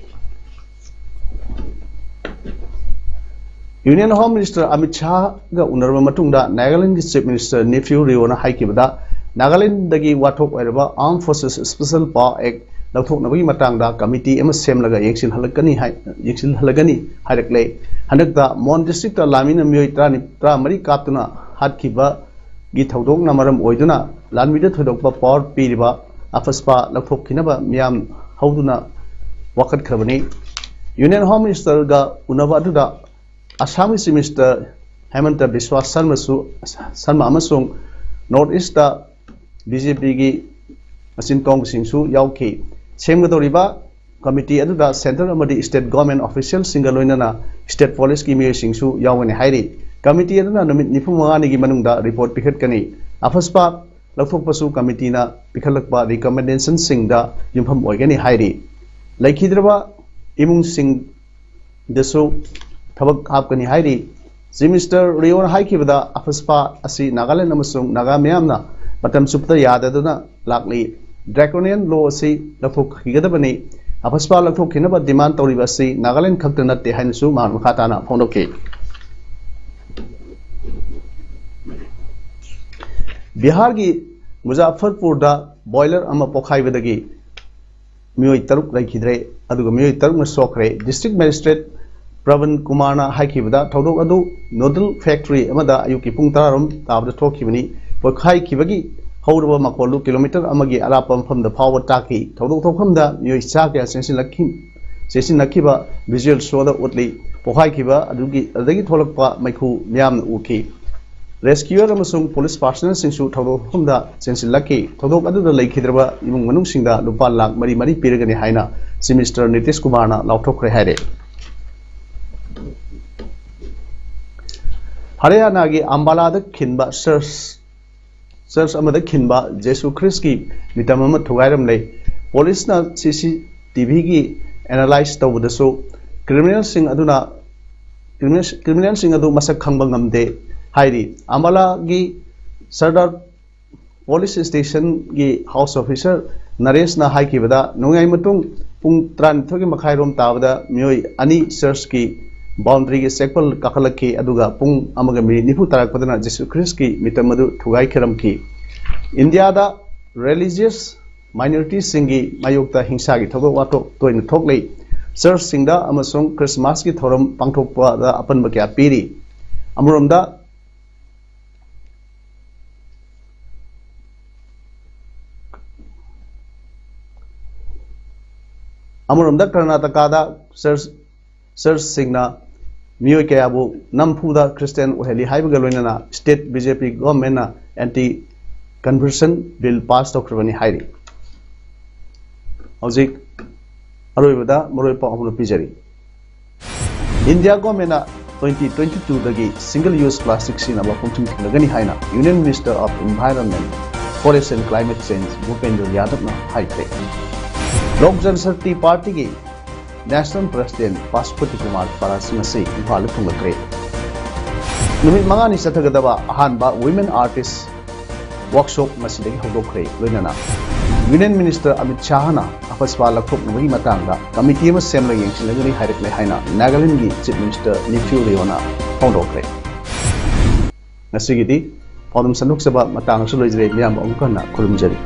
Union Home Minister ꯑꯃꯤꯠ ꯁꯥꯍꯒ ꯎꯅꯔꯕ ꯃꯇꯨꯡꯗ ꯅꯥꯒꯥꯂꯦꯟꯒꯤ Chief Minister ꯅꯤꯐꯤꯌꯨ ꯔꯤꯑꯣꯅ ꯍꯥꯏꯈꯤꯕꯗ, ꯅꯥꯒꯥꯂꯦꯟꯗꯒꯤ ꯋꯥꯊꯣꯛ ꯑꯣꯏꯔꯕ Armed Forces Special Power Act ꯂꯧꯊꯣꯛꯅꯕꯒꯤ ꯃꯇꯥꯡꯗ committee ꯑꯃ ꯁꯦꯝꯂꯒ ꯌꯦꯡꯁꯤꯜꯍꯜꯂꯛꯀꯅꯤ ꯍꯥꯏ-, ꯌꯦꯡꯁꯤꯜꯍꯜꯂꯒꯅꯤ ꯍꯥꯏꯔꯛꯂꯦ꯫ ꯍꯟꯗꯛꯇ ꯃꯣꯟ district ꯇ ꯂꯥꯟꯃꯤꯅ ꯃꯤꯑꯣꯏ ꯇꯔꯥꯅꯤ-, ꯇꯔꯥꯃꯔꯤ ꯀꯥꯞꯇꯨꯅ ꯍꯥꯠꯈꯤꯕꯒꯤ ꯊꯧꯗꯣꯛꯅ ꯃꯔꯝ ꯑꯣꯏꯗꯨꯅ ꯂꯥꯟꯃꯤꯗ ꯊꯣꯏꯗꯣꯛꯄ power ꯄꯤꯔꯤꯕ ꯑꯐꯁꯄꯥ ꯂꯧꯊꯣꯛꯈꯤꯅꯕ ꯃꯤꯌꯥꯝ ꯍꯧꯗꯨꯅ ꯋꯥꯀꯠꯈ꯭ꯔꯕꯅꯤ꯫ Union Home Minister ꯒ ꯎꯅꯕ ꯑꯗꯨꯗ ꯑꯁꯥꯝꯒꯤ Chief Minister ꯍꯦꯃꯟꯇ ꯕꯤꯁ꯭ꯋꯥ ꯁꯔꯃꯁꯨ, ꯁꯔꯃ ꯑꯃꯁꯨꯡ North East ꯇ ꯕꯤ ꯖꯦ ꯄꯤꯒꯤ ꯃꯆꯤꯟ ꯇꯣꯡꯕꯁꯤꯡꯁꯨ ꯌꯥꯎꯈꯤ꯫ ꯁꯦꯝꯒꯗꯧꯔꯤꯕ committee ꯑꯗꯨꯗ centre ꯑꯃꯗꯤ state government official ꯁꯤꯡꯒ ꯂꯣꯏꯅꯅ state police ꯀꯤ ꯃꯤꯑꯣꯏꯁꯤꯡꯁꯨ ꯌꯥꯎꯒꯅꯤ ꯍꯥꯏꯔꯤ꯫ Committee ꯑꯗꯨꯅ ꯅꯨꯃꯤꯠ ꯅꯤꯐꯨ ꯃꯉꯥꯅꯤꯒꯤ ꯃꯅꯨꯡꯗ report ꯄꯤꯈꯠꯀꯅꯤ꯫ ꯑꯐꯁꯄꯥ ꯂꯧꯊꯣꯛꯄꯁꯨ committee ꯅ ꯄꯤꯈꯠꯂꯛꯄ recommendation ꯁꯤꯡꯗ ꯌꯨꯝꯐꯝ ꯑꯣꯏꯒꯅꯤ ꯍꯥꯏꯔꯤ꯫ ꯂꯩꯈꯤꯗ꯭ꯔꯕ ꯏꯃꯨꯡꯁꯤꯡ ꯗꯁꯨ ꯊꯕꯛ ꯍꯥꯞꯀꯅꯤ ꯍꯥꯏꯔꯤ꯫ Chief Minister ꯔꯤꯑꯣꯅ ꯍꯥꯏꯈꯤꯕꯗ, ꯑꯐꯁꯄꯥ ꯑꯁꯤ ꯅꯥꯒꯥꯂꯦꯟ ꯑꯃꯁꯨꯡ ꯅꯥꯒꯥ ꯃꯤꯌꯥꯝꯅ ꯃꯇꯝ ꯆꯨꯞꯄꯗ ꯌꯥꯗꯗꯨꯅ ꯂꯥꯛꯂꯤ꯫ Draconian law ꯑꯁꯤ ꯂꯧꯊꯣꯛꯈꯤꯒꯗꯕꯅꯤ꯫ ꯑꯐꯁꯄꯥ ꯂꯧꯊꯣꯛꯈꯤꯅꯕ demand ꯇꯧꯔꯤꯕ ꯑꯁꯤ ꯅꯥꯒꯥꯂꯦꯟ ꯈꯛꯇ ꯅꯠꯇꯦ ꯍꯥꯏꯅꯁꯨ ꯃꯍꯥꯛ ꯃꯈꯥ ꯇꯥꯅ ꯐꯣꯡꯗꯣꯛꯈꯤ꯫ ꯕꯤꯍꯥꯔꯒꯤ ꯃꯨꯖꯥꯐꯔꯄꯨꯔꯗ boiler ꯑꯃ ꯄꯣꯈꯥꯏꯕꯗꯒꯤ ꯃꯤꯑꯣꯏ ꯇꯔꯨꯛ ꯂꯩꯈꯤꯗ꯭ꯔꯦ, ꯑꯗꯨꯒ ꯃꯤꯑꯣꯏ ꯇꯔꯨꯛꯅ ꯁꯣꯛꯈ꯭ꯔꯦ꯫ District Magistrate ꯄ꯭ꯔꯕꯟ ꯀꯨꯃꯥꯔꯅ ꯍꯥꯏꯈꯤꯕꯗ, ꯊꯧꯗꯣꯛ ꯑꯗꯨ noodle factory ꯑꯃꯗ ꯑꯌꯨꯛꯀꯤ ꯄꯨꯡ ꯇꯔꯥꯔꯣꯝ ꯇꯥꯕꯗ ꯊꯣꯛꯈꯤꯕꯅꯤ꯫ ꯄꯣꯈꯥꯏꯈꯤꯕꯒꯤ ꯍꯧꯔꯕ ꯃꯈꯣꯜꯗꯨ kilometre ꯑꯃꯒꯤ ꯑꯔꯥꯞꯄ ꯃꯐꯝꯗ ꯐꯥꯎꯕ ꯇꯥꯈꯤ꯫ ꯊꯧꯗꯣꯛ ꯊꯣꯛꯐꯝꯗ ꯃꯤꯑꯣꯏ ꯆꯥ ꯀꯌꯥ ꯆꯦꯟꯁꯤꯜꯂꯛꯈꯤ, ꯆꯦꯟꯁꯤꯜꯂꯛꯈꯤꯕ visual ꯁꯣꯗ ꯎꯠꯂꯤ꯫ ꯄꯣꯈꯥꯏꯈꯤꯕ ꯑꯗꯨꯒꯤ, ꯑꯗꯨꯗꯒꯤ ꯊꯣꯛꯂꯛꯄ ꯃꯩꯈꯨ ꯃꯤꯌꯥꯝꯅ ꯎꯈꯤ꯫ Rescuer ꯑꯃꯁꯨꯡ police personnel ꯁꯤꯡꯁꯨ ꯊꯧꯗꯣꯛ ꯃꯐꯝꯗ ꯆꯦꯟꯁꯤꯜꯂꯛꯈꯤ꯫ ꯊꯧꯗꯣꯛ ꯑꯗꯨꯗ ꯂꯩꯈꯤꯗ꯭ꯔꯕ ꯏꯃꯨꯡ ꯃꯅꯨꯡꯁꯤꯡꯗ ꯂꯨꯄꯥ ꯂꯥꯈ ꯃꯔꯤ ꯃꯔꯤ ꯄꯤꯔꯒꯅꯤ ꯍꯥꯏꯅ Chief Minister ꯅꯤꯇꯤꯁ ꯀꯨꯃꯥꯔꯅ ꯂꯥꯎꯊꯣꯛꯈ꯭ꯔꯦ ꯍꯥꯏꯔꯦ꯫ ꯍꯔꯤꯌꯥꯅꯥꯒꯤ ꯑꯝꯕꯥꯂꯥꯗ ꯈꯤꯟꯕ church, church ꯑꯃꯗ ꯈꯤꯟꯕ ꯖꯦꯁꯨ ꯈ꯭ꯔꯤꯁꯀꯤ ꯃꯤꯇꯝ ꯑꯃ ꯊꯨꯒꯥꯏꯔꯝꯂꯦ꯫ ꯄꯨꯂꯤꯁꯅ ꯁꯤ ꯁꯤ ꯇꯤ ꯚꯤꯒꯤ ꯑꯦꯅꯥꯂꯥꯏꯁ ꯇꯧꯕꯗꯁꯨ ꯀ꯭ꯔꯤꯃꯤꯅꯦꯜꯁꯤꯡ ꯑꯗꯨꯅ ꯀ꯭ꯔꯤꯃꯤꯅꯦꯜꯁꯤꯡ ꯑꯗꯨ ꯃꯁꯛ ꯈꯪꯕ ꯉꯝꯗꯦ ꯍꯥꯏꯔꯤ꯫ ꯑꯝꯕꯥꯂꯥꯒꯤ ꯁꯔꯗꯥꯔ ꯄꯨꯂꯤꯁ ꯁ꯭ꯇꯦꯁꯟꯒꯤ ꯍꯥꯎꯁ ꯑꯣꯐꯤꯁꯔ ꯅꯔꯦꯁꯅ ꯍꯥꯏꯈꯤꯕꯗ, ꯅꯣꯡꯌꯥꯏ ꯃꯇꯨꯡ ꯄꯨꯡ ꯇꯔꯥꯅꯤꯊꯣꯏꯒꯤ ꯃꯈꯥꯏꯔꯣꯝ ꯇꯥꯕꯗ ꯃꯤꯑꯣꯏ ꯑꯅꯤ ꯆꯔꯆꯀꯤ ꯕꯥꯎꯟꯗꯔꯤꯒꯤ ꯆꯦꯛꯄꯜ ꯀꯥꯈꯠꯂꯛꯈꯤ, ꯑꯗꯨꯒ ꯄꯨꯡ ꯑꯃꯒ ꯃꯤꯅꯤꯠ ꯅꯤꯐꯨ ꯇꯥꯔꯛꯄꯗꯅ ꯖꯤꯁꯨ ꯈ꯭ꯔꯤꯁꯀꯤ ꯃꯤꯇꯝ ꯑꯗꯨ ꯊꯨꯒꯥꯏꯈꯤꯔꯝꯈꯤ꯫ ꯏꯟꯗꯤꯌꯥꯗ ꯔꯤꯂꯤꯖꯤꯌꯁ ꯃꯥꯏꯅꯣꯔꯤꯇꯤꯁꯤꯡꯒꯤ ꯃꯥꯌꯣꯛꯇ ꯍꯤꯡꯁꯥꯒꯤ ꯊꯧꯗꯣꯛ ꯋꯥꯊꯣꯛ ꯇꯣꯏꯅ ꯊꯣꯛꯂꯤ꯫ ꯆꯔꯆꯁꯤꯡꯗ ꯑꯃꯁꯨꯡ ꯈ꯭ꯔꯤꯁꯃꯥꯁꯀꯤ ꯊꯧꯔꯝ ꯄꯥꯡꯊꯣꯛꯄꯗ ꯑꯄꯟꯕ ꯀꯌꯥ ꯄꯤꯔꯤ꯫ ꯑꯃꯔꯣꯝꯗ, ꯑꯃꯔꯣꯝꯗ ꯀꯔꯅꯥꯇꯀꯥꯗ ꯆꯔꯆ, ꯆꯔꯆꯁꯤꯡꯅ ꯃꯤꯑꯣꯏ ꯀꯌꯥꯕꯨ ꯅꯝꯐꯨꯗ ꯈ꯭ꯔꯤꯁꯇꯤꯌꯥꯟ ꯑꯣꯏꯍꯜꯂꯤ ꯍꯥꯏꯕꯒ ꯂꯣꯏꯅꯅ ꯁ꯭ꯇꯦꯠ ꯕꯤ ꯖꯦ ꯄꯤ ꯒꯣꯚꯔꯟꯃꯦꯟꯠꯅ ꯑꯦꯟꯇꯤ ꯀꯟꯚꯔꯁꯟ ꯕꯤꯜ ꯄꯥꯁ ꯇꯧꯈ꯭ꯔꯕꯅꯤ ꯍꯥꯏꯔꯤ꯫ ꯍꯧꯖꯤꯛ ꯑꯔꯣꯏꯕꯗ ꯃꯔꯨꯑꯣꯏꯕ ꯄꯥꯎ ꯑꯃ ꯄꯤꯖꯔꯤ꯫ ꯏꯟꯗꯤꯌꯥ ꯒꯣꯚꯔꯟꯃꯦꯟꯠꯅ ꯇ꯭ꯋꯦꯟꯇꯤ ꯇ꯭ꯋꯦꯟꯇꯤ ꯇꯨꯗꯒꯤ ꯁꯤꯡꯒꯜ ꯌꯨꯁ ꯄ꯭ꯂꯥꯁꯇꯤꯛ ꯁꯤꯖꯤꯟꯅꯕ ꯄꯨꯡꯊꯤꯡ ꯊꯤꯡꯂꯒꯅꯤ ꯍꯥꯏꯅ Union Minister of Environment, Forest and Climate Change ꯚꯨꯄꯦꯟꯗ꯭ꯔ ꯌꯥꯗꯕꯅ ꯍꯥꯏꯈ꯭ꯔꯦ꯫ ꯂꯣꯛ ꯖꯟꯁꯛꯇꯤ ꯄꯥꯔꯇꯤꯒꯤ ꯅꯦꯁꯅꯦꯜ ꯄ꯭ꯔꯁꯤꯗꯦꯟꯠ ꯄꯥꯁꯨꯄꯇꯤ ꯀꯨꯃꯥꯔ ꯄꯥꯔꯥꯁꯤꯡ ꯑꯁꯤ ꯏꯝꯐꯥꯜꯗ ꯊꯨꯡꯂꯈ꯭ꯔꯦ꯫ ꯅꯨꯃꯤꯠ ꯃꯉꯥꯅꯤ ꯆꯠꯊꯒꯗꯕ ꯑꯍꯥꯟꯕ ꯋꯤꯃꯦꯟ ꯑꯥꯔꯇꯤꯁ ꯋꯥꯔꯛꯁꯣꯞ ꯉꯁꯤꯗꯒꯤ ꯍꯧꯗꯣꯛꯈ꯭ꯔꯦ꯫ ꯂꯣꯏꯅꯅ ꯌꯨꯅꯤꯌꯟ ꯃꯤꯅꯤꯁꯇꯔ ꯑꯃꯤꯠ ꯁꯥꯍꯅ ꯑꯄꯁꯄꯥ ꯂꯧꯊꯣꯛꯅꯕꯒꯤ ꯃꯇꯥꯡꯗ ꯀꯃꯤꯇꯤ ꯑꯃ ꯁꯦꯝꯂꯒ ꯌꯦꯡꯁꯤꯜꯂꯒꯅꯤ ꯍꯥꯏꯔꯛꯂꯦ ꯍꯥꯏꯅ ꯅꯥꯒꯥꯂꯦꯟꯒꯤ ꯆꯤꯐ ꯃꯤꯅꯤꯁꯇꯔ ꯅꯤꯐ꯭ꯌꯨ ꯔꯤꯑꯣꯅ ꯐꯣꯡꯗꯣꯛꯈ꯭ꯔꯦ꯫ ꯉꯁꯤꯒꯤꯗꯤ ꯄꯥꯎꯗꯝ ꯁꯟꯗꯣꯛꯆꯕ ꯃꯇꯥꯡ ꯑꯁꯤꯗ ꯂꯣꯏꯖꯔꯦ꯫ ꯃꯤꯌꯥꯝꯕꯨ ꯑꯃꯨꯛ ꯍꯟꯅ ꯈꯨꯔꯨꯝꯖꯔꯤ꯫